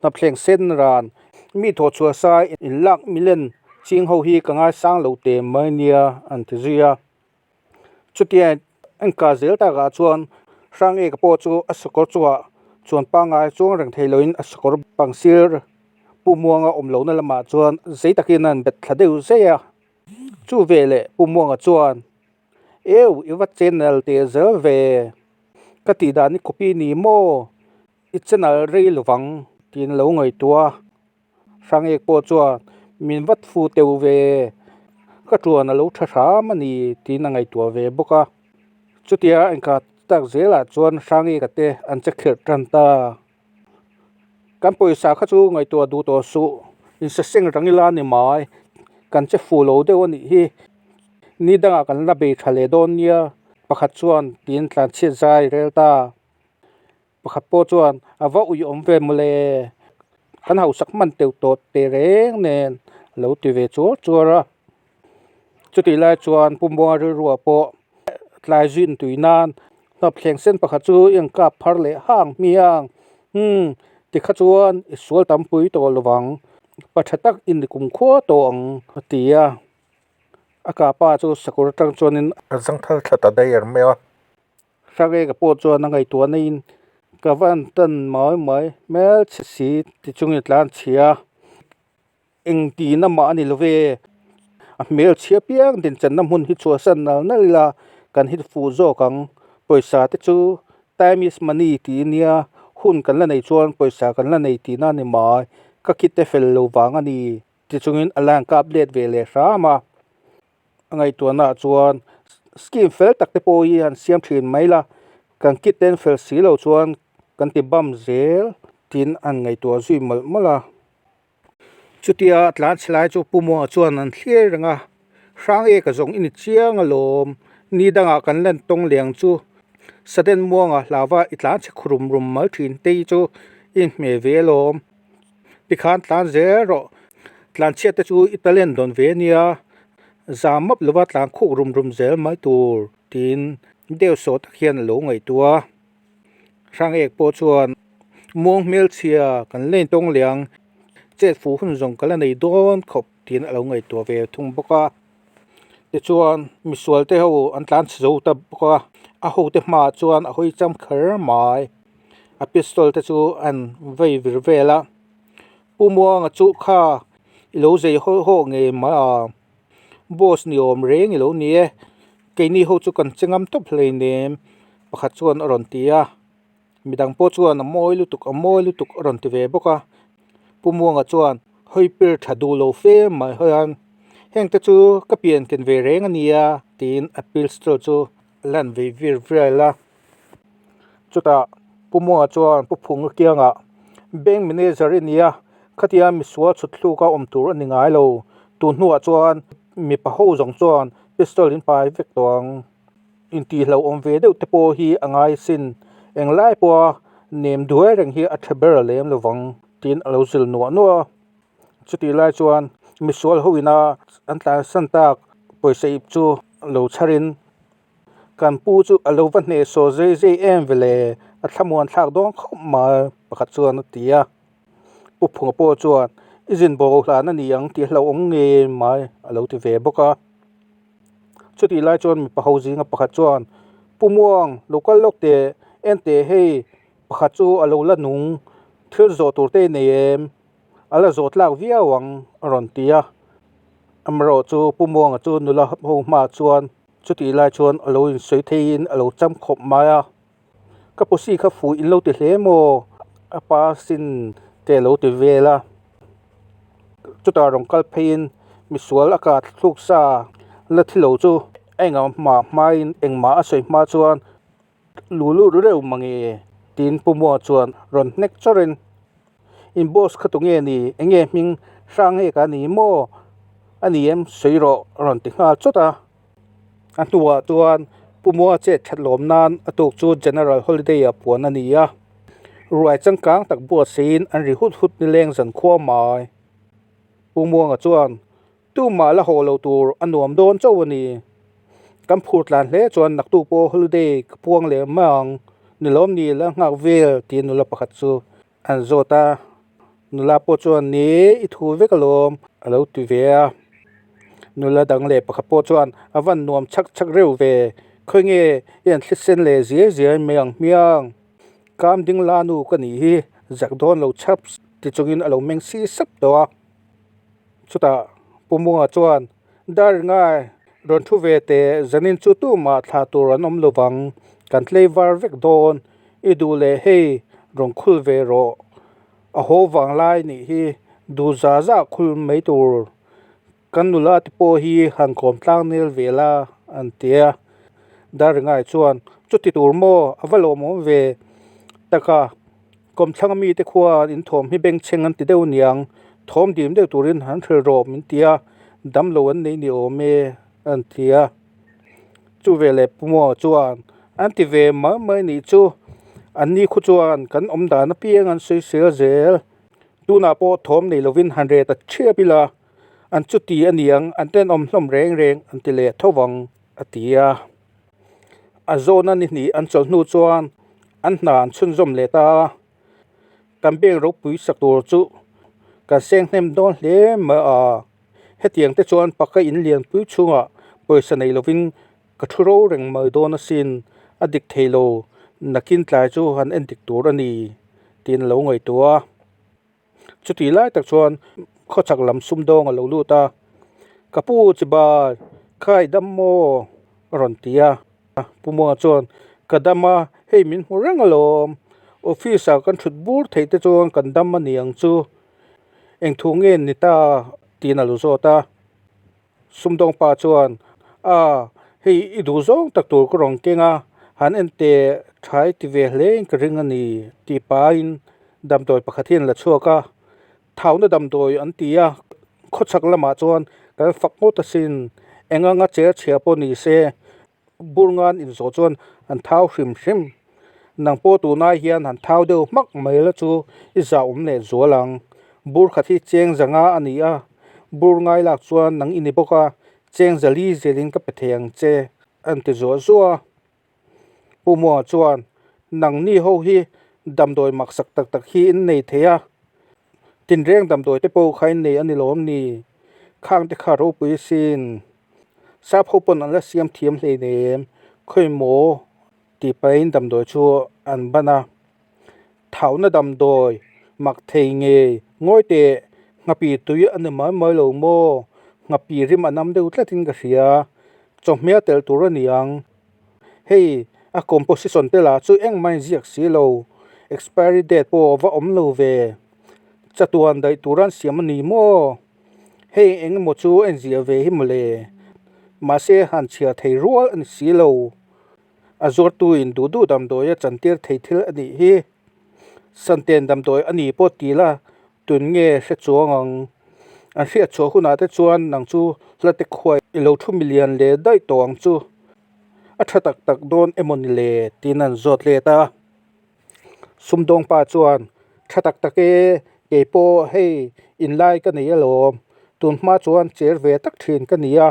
hnapthleng sen ran mi thawh chhuah sa in lak milen ching ho hi ka ngaisang lo teh mai nia an ti zui a. Chutia engkah zel takah chuan hrang eka pawh chu a sakawr chungah chuan pangngai chuang reng thei loin a sakawr pang sir Pu Muanga awm lohna lamah chuan zei takin a han bet thla deuh zai a. Chu veleh Pu Muanga chuan Eu, i va channel teh zel ve. Ka tih dan i copy ni maw? I channel rei lovang tiin lo ngaihtuah a. Hrangek pawh chuan min va thu teuh ve, ka tuan a lo tha hram a ni tiin a ngaihtuah ve bawk a. Chutia engkah tak zelah chuan Hrangeka te an che khirh tan ta. Kan pawisa kha chu ngaihtuah duh tawh suh, insaseng rang ila ni mai, kan che fuh lo deuh a nih hi. Ni dangah kan la bei tha leh dawn nia, pakhat chuan tiin tlan chhiat zai rel ta. Pakhat pawh chuan a va ui awm ve mawle, kan hausak hman teuh tawh teh reng nen a lo ti ve chuar chuar a. Chutih lai chuan Pu Muanga rilruah pawh tlai zin tui nan hnap thleng sen pakhat chu i engkap phar leh hang hmiang umm tikha chuan i sual tam pui tawh lovang pa tha tak i ni kum khua tawh ang a ti a. A kapa chu sakawr atang chuanin a zangthal thla ta daih er mai a. Hrangeka pawh chuan a ngaihtuah naiin ka van tan mai mai hmelchhe si ti chungin tlan chhia. Eng tihna mah a ni lo ve, a hmelchhia piang dinchanna hmun hi chhuahsan nal nal ila kan hit fuh zawk ang. Pawisa te chu time is money tih nia, hun kan la nei chuan pawisa kan la nei tihna a ni mai, ka kit te fel lo vang a ni ti chungin a line kap let ve leh hram a. A ngaihtuahnaah chuan scheme fel tak te pawh hi han siam thin mai la, kan kit te an fel si lo chuan kan ti bam zel tiin an ngaihtuah zui mawlh mawlh a. Chutia tlan chhe lai chu Pu Muanga chuan an thlir reng a, Hrang e ka zawng i ni chiang alawm, ni dangah kan lan tawng leng chu Sudden Muanga hlauva i tlan chhe khurum rum mal thin te hi chu i inhmeh ve alawm, tikhan tlan zel rawh, tlan chhiat te chu i talent dawn ve ania, zam map lova tlan khuk rum rum zel mai tur tiin deuh sawh tak hian a lo ngaihtuah a. Hrang ek pawh chuan muang hmelchhia kan lane tawng liang chet fuh hun zawng ka la nei dawn khawp tiin a lo ngaihtuah ve thung bawk a. Tichuan misual te ho an tlan chhe zo ta bawk a, a hote hmaah chuan a hawi cham kher mai. A pistol te chu an vei vir vel a, Pu Muanga chu kha i lo zei haw haw ngei mai a, boss ni awm reng i lo ni e, keini ho chu kan che ngam tawp hleinem. Pakhat chuan a rawn ti a, midang pawh chuan a mawi lutuk a mawi lutuk a rawn ti ve bawk a. Pu Muanga chuan hawi pir tha duh lo fe mai hian Heng te chu ka pian ken ve reng a nia tiin a pistol chu a lan ve vir vel a. Chutah Pu Muanga chuan Pu Phunga kiangah Bank manager i nia, khatia misual chhut thluk a awm tur a ni ngai lo. Tun hnuah chuan mipa ho zawng chuan pistol in pai vek tawh ang. Intihloh awm ve deuh te pawh hi a ngai sin. Englai pawha nem duai reng hi a tha ber a lem lovang tiin a lo zil nuah nuah a. Chutih lai chuan misual ho ina an tlansan tak pawisa ip chu lo chharin Kan pu chu a lo va hnehsawh zei zei em ve le, a thlamuan thlak dawn khawp mai pakhat chuan a ti a. Pu Phunga pawh chuan i zin bo hlan a ni ang tih hlauhawm ngei mai a lo ti ve bawk a. Chutih lai chuan mipa ho zinga pakhat chuan Pu Muang lo kal lawk teh, en teh hei pakhat chu a lo la nung, thil zawh tur te i nei em? A la zawh tlak viau ang a rawn ti a. Amaherawh chu Pu Muanga chu nula ho hmaah chuan chutih lai chuan a lo insawi theiin a lo cham khawp mai a. Ka pusi kha fuh in lo ti hle maw? A pa sin te a lo ti vel a. Chutah rawn kal pheiin misual a kah thluk sa la thi lo chu a engah hmain engmah a sawi hma chuan Lu lut reuh mange tiin Pu Mua chuan rawn hnek chawrin In boss kha tunge ni enge hming hrang nge ka ni maw a ni em sawi rawh a rawn ti nghal chawt a. A hnuah chuan Pu Mua chet that lawm nan a tuk chu General Holiday ah puan a ni a. Ruai changkang tak buatseiin an ri hut hut nileng zan khua mai. Pu Muanga chuan Tumah la haw lo tur a nuam dawn chauh a ni. Kan phur tlan hle chuan naktuk pawh holiday ka puang leh mai ang, ni lawm ni la nghak vel tiin nula pakhat chu an zawt a. Nula pawh chuan ni i thu vek alawm a lo ti ve a. Nula dang leh pakhat pawh chuan a van nuam chhak chhak reuh ve, khawi nge i an thlisen leh ziai ziai mai ang hmiang. Kam ding la nu ka nih hi zak dawn lo chhap ti chungin a lo meng si sap tawh a. Chutah Pu Munga chuan, Dar ngai, rawn thu ve teh, zanin chu tumah thlah tur an awm lovang, kan tlei var vek dawn, i duh leh hei rawn khul ve rawh, a haw vang lai nih hi duh za za khul mai tur, kan nula te pawh hi han kawm tlang nel ve la an ti a. Dar ngai chuan, Chuti tur maw, a va lawmawm ve taka. Kawmthlang mite khuan in thawm hi bengchheng an ti deuh niang, thawm dim deuh turin han hril rawh min ti a, damlo an nei ni awm e an ti a. Chu veleh Pu Muanga chuan an ti ve mai mai nih chu, an ni khu chuan kan awm dan apiang an sawi sel zel, tunah pawh thawm nei lovin han ret a thiap ila, an chuti a niang an tenawm hlawm reng reng an ti leh tho vang a ti a. A zawhna ni hnih an chawlh hnu chuan an hna an chhunzawm leh ta a, kan bank ropui sak tur chu kan seng hnem dawn hle mai a, hetiang te chuan paka in lianpui chhungah pawisa nei lovin ka thu ro reng mai dawn asin, a dik thei lo, nakin tlai chu han en dik tur a ni tiin a lo ngaihtuah a. Chutih lai tak chuan khawchhak lam sumdawng a lo lut a, Ka pu chibai, kha i dam maw? a rawn ti a. Pu Muanga chuan, Ka dam a, hei min hmu reng alawm. Office ah kan thut bur theih te chuan kan dam a ni ang chu. Eng thu nge ni ta? tiin a lo zawt a. Sumdawng pa chuan, A, hei i duh zawng tak tur ka rawn keng a, han en teh tha i ti ve hle in ka ring a ni, tih pahin damdawi pakhat hian la chhuak a. Thauna damdawi an ti a, khawchhak lamah chuan kan fak ngawt asin, eng anga cher chhia pawh ni se, Burngan inzawh chuan an thau hrim hrim. Nang pawh tunai hian han thau deuh hmak mai la chu i zah awm leh zual ang. Bur khat hi cheng zanga a ni a, bur ngai lak chuan nang i ni bawk a, cheng zali zelin ka pe thei ang che, an ti zuah zuah a. Pu Muanga chuan, Nangni ho hi damdawi maksak tak tak hi in nei thei a, tinreng damdawi te pawh kha in nei a ni lawm ni? Khang te kha ropui sin. Sap ho pawn an la siam thiam hleinem, khawi maw tih pahin damdawi chu an ban a. Thauna damdawi mak thei ngei ngawi teh nghapi tui a ni mai mai lo maw? Nghapi rim a nam deuh tlatin ka hria, chawhmeh a telh tur a ni ang. Hei a composition te lah chu engmah in ziak si lo, expiry date pawh va awm lo ve. Chatuan daih tur an siam a ni maw? Hei eng emaw chu a inziah ve hi mawle. Mahse han chhiar thei rual a ni si lo. A zuartuin duh duh damdawi a chantir thei thil a nih hi. Santen damdawi a ni pawh ti la tun nge hre chuang ang. An hriat chhuah hunah te chuan nang chu hla te khuai i lo thu milian leh daih tawh ang chu. A tha tak tak dawn emaw ni le tiin an zawt let a. Sumdawng pa chuan, Tha tak tak e, kei pawh hei inlai ka nei alawm. Tun hma chuan cher ve tak thin ka ni a,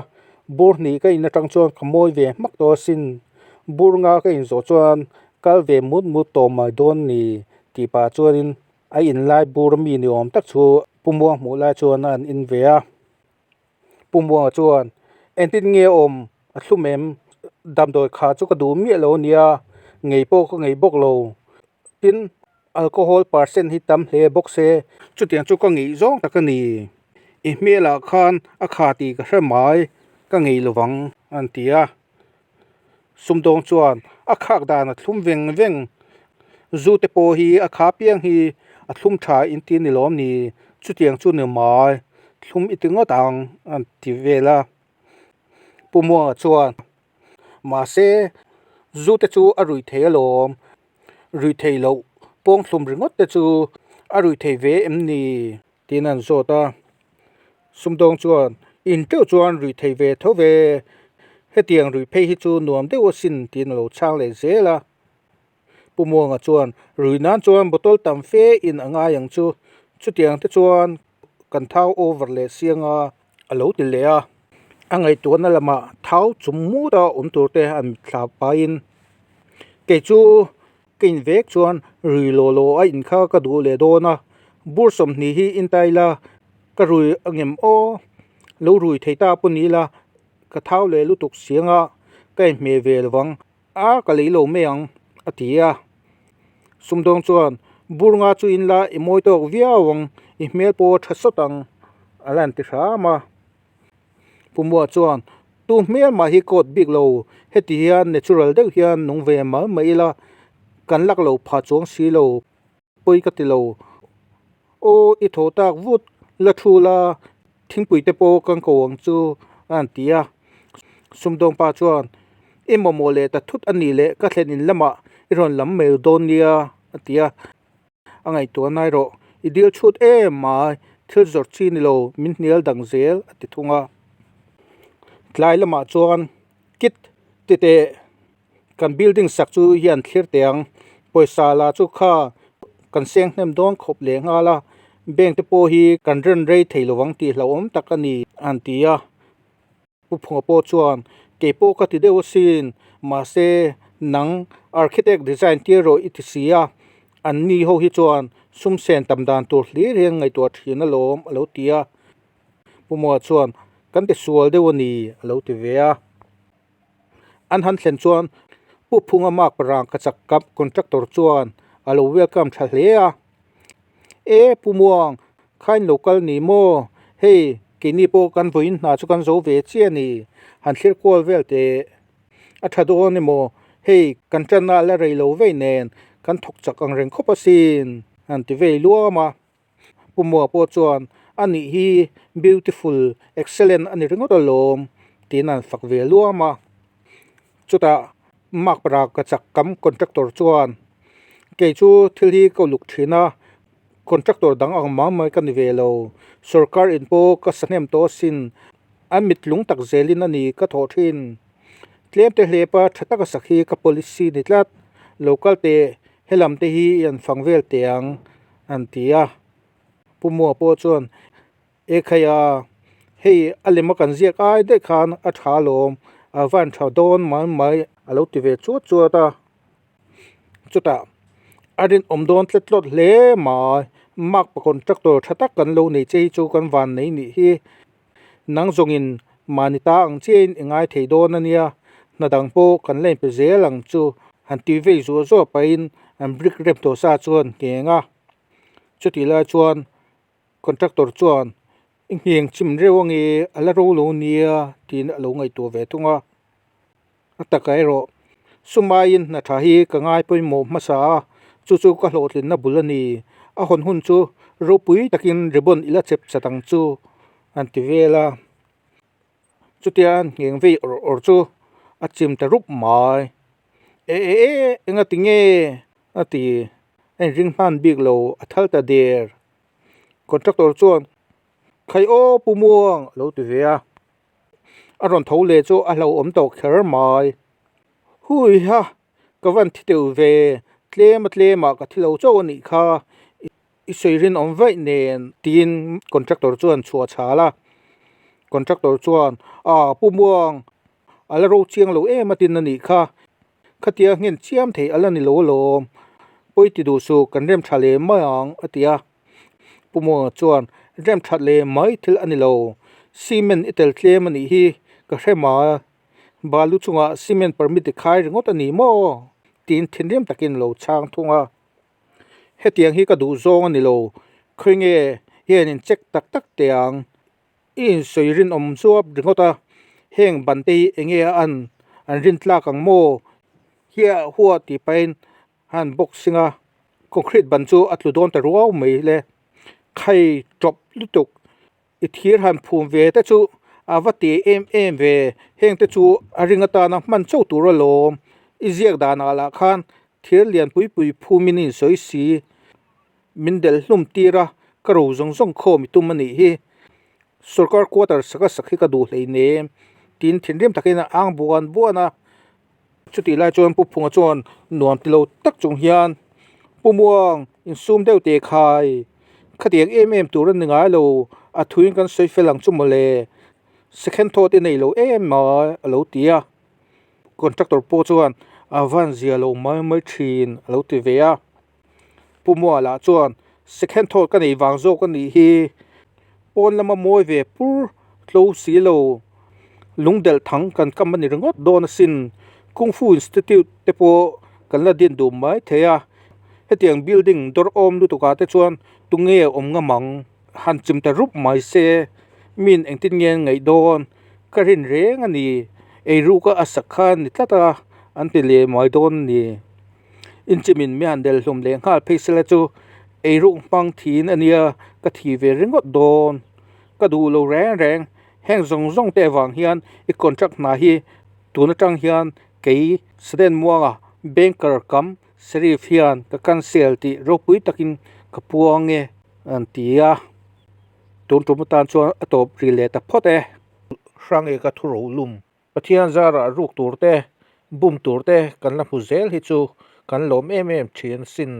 bur hnih ka in atang chuan ka mawi ve hmak tawh asin. Bur nga ka inzawh chuan kal ve mut mut tawh mai dawn ni tih pah chuanin a inlai bur mi ni awm tak chu Pu Muang hmuh lai chuan a an in ve a. Pu Muanga chuan, Engtin nge awm a thlum em? Damdawi kha chu ka duh miah lo a nia, ngei pawh ka ngei bawk lo. Tin, alcohol percent hi tam hle bawk se. Chutiang chu ka ngeih zawng tak a ni. I hmelah khan a kha tih ka hre mai, ka ngei lovang, an ti a. Sumdawng chuan a khak dan a thlum veng veng. Zu te pawh hi a kha piang hi a thlum tha in ti ni lawm ni? Chutiang chu ni mai, thlum i ti ngawt ang an ti vel a. Pu Muanga chuan, Mahse, zu te chu a rui thei alawm. Rui thei loh pawng thlum ringawt te chu a rui thei ve em ni? Tiin an zawt a. Sumdawng chuan, In teuh chuan rui thei ve tho ve, hetiang rui phei hi chu nuam deuh asin tiin a lo chhang leh zel a. Pu Muanga chuan, Rui nan chuan bottle tam fe in a ngai ang chu, chutiang te chuan kan thau over leh siang a, a lo ti leh a. A ngaihtuahna lamah thau chum mut a awm tur te an mitthla pahin, Kei chu Ka in vek chuan rui law law a in kha ka duh leh dawn a, bur 20 hi in ta ila ka rui a ngem aw, lo rui thei ta pawh ni ila ka thau leh lutuk siang a, ka inhmeh ve lovang a ka lei lo mai ang a ti a. Sumdawng chuan bur nga chu in la i mawi tawk viau ang, i hmel pawh a tha sawt ang a lan ti hram a. Pumua chuan, Tu hmel mah hi coat bik lo, heti hian natural deuh hian nung ve mai mai ila, kan lak lo pha chuang si lo, pawi ka ti lo. Aw, i tho tak vut, la thu la, thingpui te pawh kan ko ang chu, a han ti a. Sumdawng pa chuan, I mamawh leh ta thut a nih leh ka thlen in lamah i rawn lam mai dawn nia, a ti a. A ngaihtuah nai rawh, i dil chhut em mai, thil zawrh chi ni lo, min hnial dang zel, a ti thung a. Tlai lamah chuan kit ti teh kan building sak chu hian thlir teh ang, pawisa la chu kha kan seng hnem dawn khawp leh nghal a, bank te pawh hi kan ren rei thei lo ang tih hlauhawm tak a ni, a han ti a. Pu Phunga pawh chuan, Kei pawh ka ti deuh asin, mahse nang architect design tir rawh i ti si a, an ni ho hi chuan sum sen tam dan tur hlir hian ngaihtuah thin alawm a lo ti a. Pu Mua chuan, Kan ti sual deuh a ni a lo ti ve a. An han thlen chuan Pu Phunga mark rang ka chak kap contractor chuan a lo welcome tha hle a. E Pu Muang, khain lo kal ni maw? Hei, keini pawh kan vawiin hna chu kan zo ve chiah a ni. Han thlir kual vel teh. A tha dawn emaw? Hei, kan tanna a la rei lo vei nen, kan thawk chak ang reng khawp asin, han ti vei luam a. Pu Mua pawh chuan, A nih hi beautiful, excellent a ni ringawt alawm, tiin an fak ve luam a. Chutah Makpara ka chak kam contractor chuan, Kei chu thil hi ka uluk thin a, contractor dang ang mai mai ka ni ve lo. Sorkar in pawh ka sa hnem tawh asin, an mit lung tak zelin a ni ka thawh thin. Tlem te hlepa tha taka sak hi ka policy ni tlat. Lo kal teh, helam te hi i an fang vel teh ang, an ti a. Pu Mua pawh chuan, E khai a, hei a lem a kan ziak ai daih khan a tha alawm, a van tha dawn mai mai a lo ti ve chuat chuat a. Chutah a rinawm dawn tlet tlawt hle mai, Mark pa contractor tha tak kan lo nei che hi chu kan van nei nih hi. Nang zawngin mahni ta ang chiahin i ngai thei dawn a nia, hna dang pawh kan la inpe zel ang chu han ti vei zuah zuah pahin an brick rem tawh sa chuan ngheng a. Chutih lai chuan Contractor chuan, I ngheng chim reuh ange, a la ro lo nia, tiin a lo ngaihtuah ve thung a. A taka erawh, Sumaiin hna tha hi ka ngai pawimawh hmasa a, chu chu ka hlawhtlinna bul a ni. A hawn hun chu ropui takin ribbon i la chep chat ang chu, an ti vel a. Chutia an ngheng vei awr awr chu a chim ta rup mai. E e e enga ti nge a ti a inring hman bik lo a thal ta der. Contractor chuan Khai aw Pu Muang a lo ti ve a. A rawn tho leh chu a hlauhawm tawh kher mai. Hui ha ka van thi teuh ve tlem a tlem ah ka thi lo chauh a nih kha i sawi rinawm vaih nen tiin contractor chuan chhuah chhal a contractor chuan ah Pu Muang a la ro chiang lo em a tin a nih kha khatia nghen chiam thei a la ni lo alawm pawi ti duh suh kan rem tha leh mai ang a ti a. Pu Muanga chuan rem that leh mai thil a ni lo, cement i tel tlem a nih hi ka hre mai, balu chungah cement permit i khai ringawt a ni maw? tiin thinrim takin lo chhang thung a. Hetiang hi ka duh zawng a ni lo, khawi nge hian in check tak tak teh ang, i insawi rinawm zuap ringawt a, heng ban te hi enge a an, an rin tlak ang maw? Hiah huah tih pahin Han boxing a concrete ban chu a tlu dawn ta ruau mai le khai tawp lutuk i thir han phum ve te chu a va ti em em ve heng te chu a ring atana hman chauh tur alawm i ziak danah lah khan thir lian pui pui phum in a insawi si min delh hlum tir a ka ro zawng zawng khawm i tum a nih hi sorkar quarter saka sak hi ka duh hleinem tiin thinrim takin a ang buan buan a. Chutih lai chuan Pu Phunga chuan nuam ti lo tak chung hian Pu Muang insum deuh teh khai, khatiang em em tur a ni ngai lo, a thuin kan sawi fel ang chu mawle, second thought i nei lo em mai a lo ti a. Contractor pawh chuan a van zia lo mai mai thin a lo ti ve a. Pu Muang lah chuan second thought ka nei vang zawk a nih hi, pawn lama mawi ve pur tlo si lo, lungdelh thang kan kam a ni ringawt dawn asin, Kung Fu Institute te pawh kan la din duh mai thei a, hetiang building dawr awm lutuk ah te chuan tunge awm ngam ang, han chim ta rup mai se, min engtin nge an ngaih dawn, ka rin reng a ni, eiruk a a sak kha a ni tlat a, an ti leh mai dawn a ni. Inchimin mi han del hlum leh nghal phei sela chu eiruk hmang thin a nia ka thi ve ringawt dawn. Ka duh lo reng reng heng zawng zawng te avang hian i contract hna hi tun atang hian kei Sudden Muanga banker kam Sheriff hian ka cancel tih ropui takin ka puang e an ti a. Tun tum atan chuan a tawp ri leh ta phawt e. Hrang e ka thu ro lum. Pathian zarah ruk tur te, bum tur te kan la hmu zel hi chu kan lawm em em thin sin.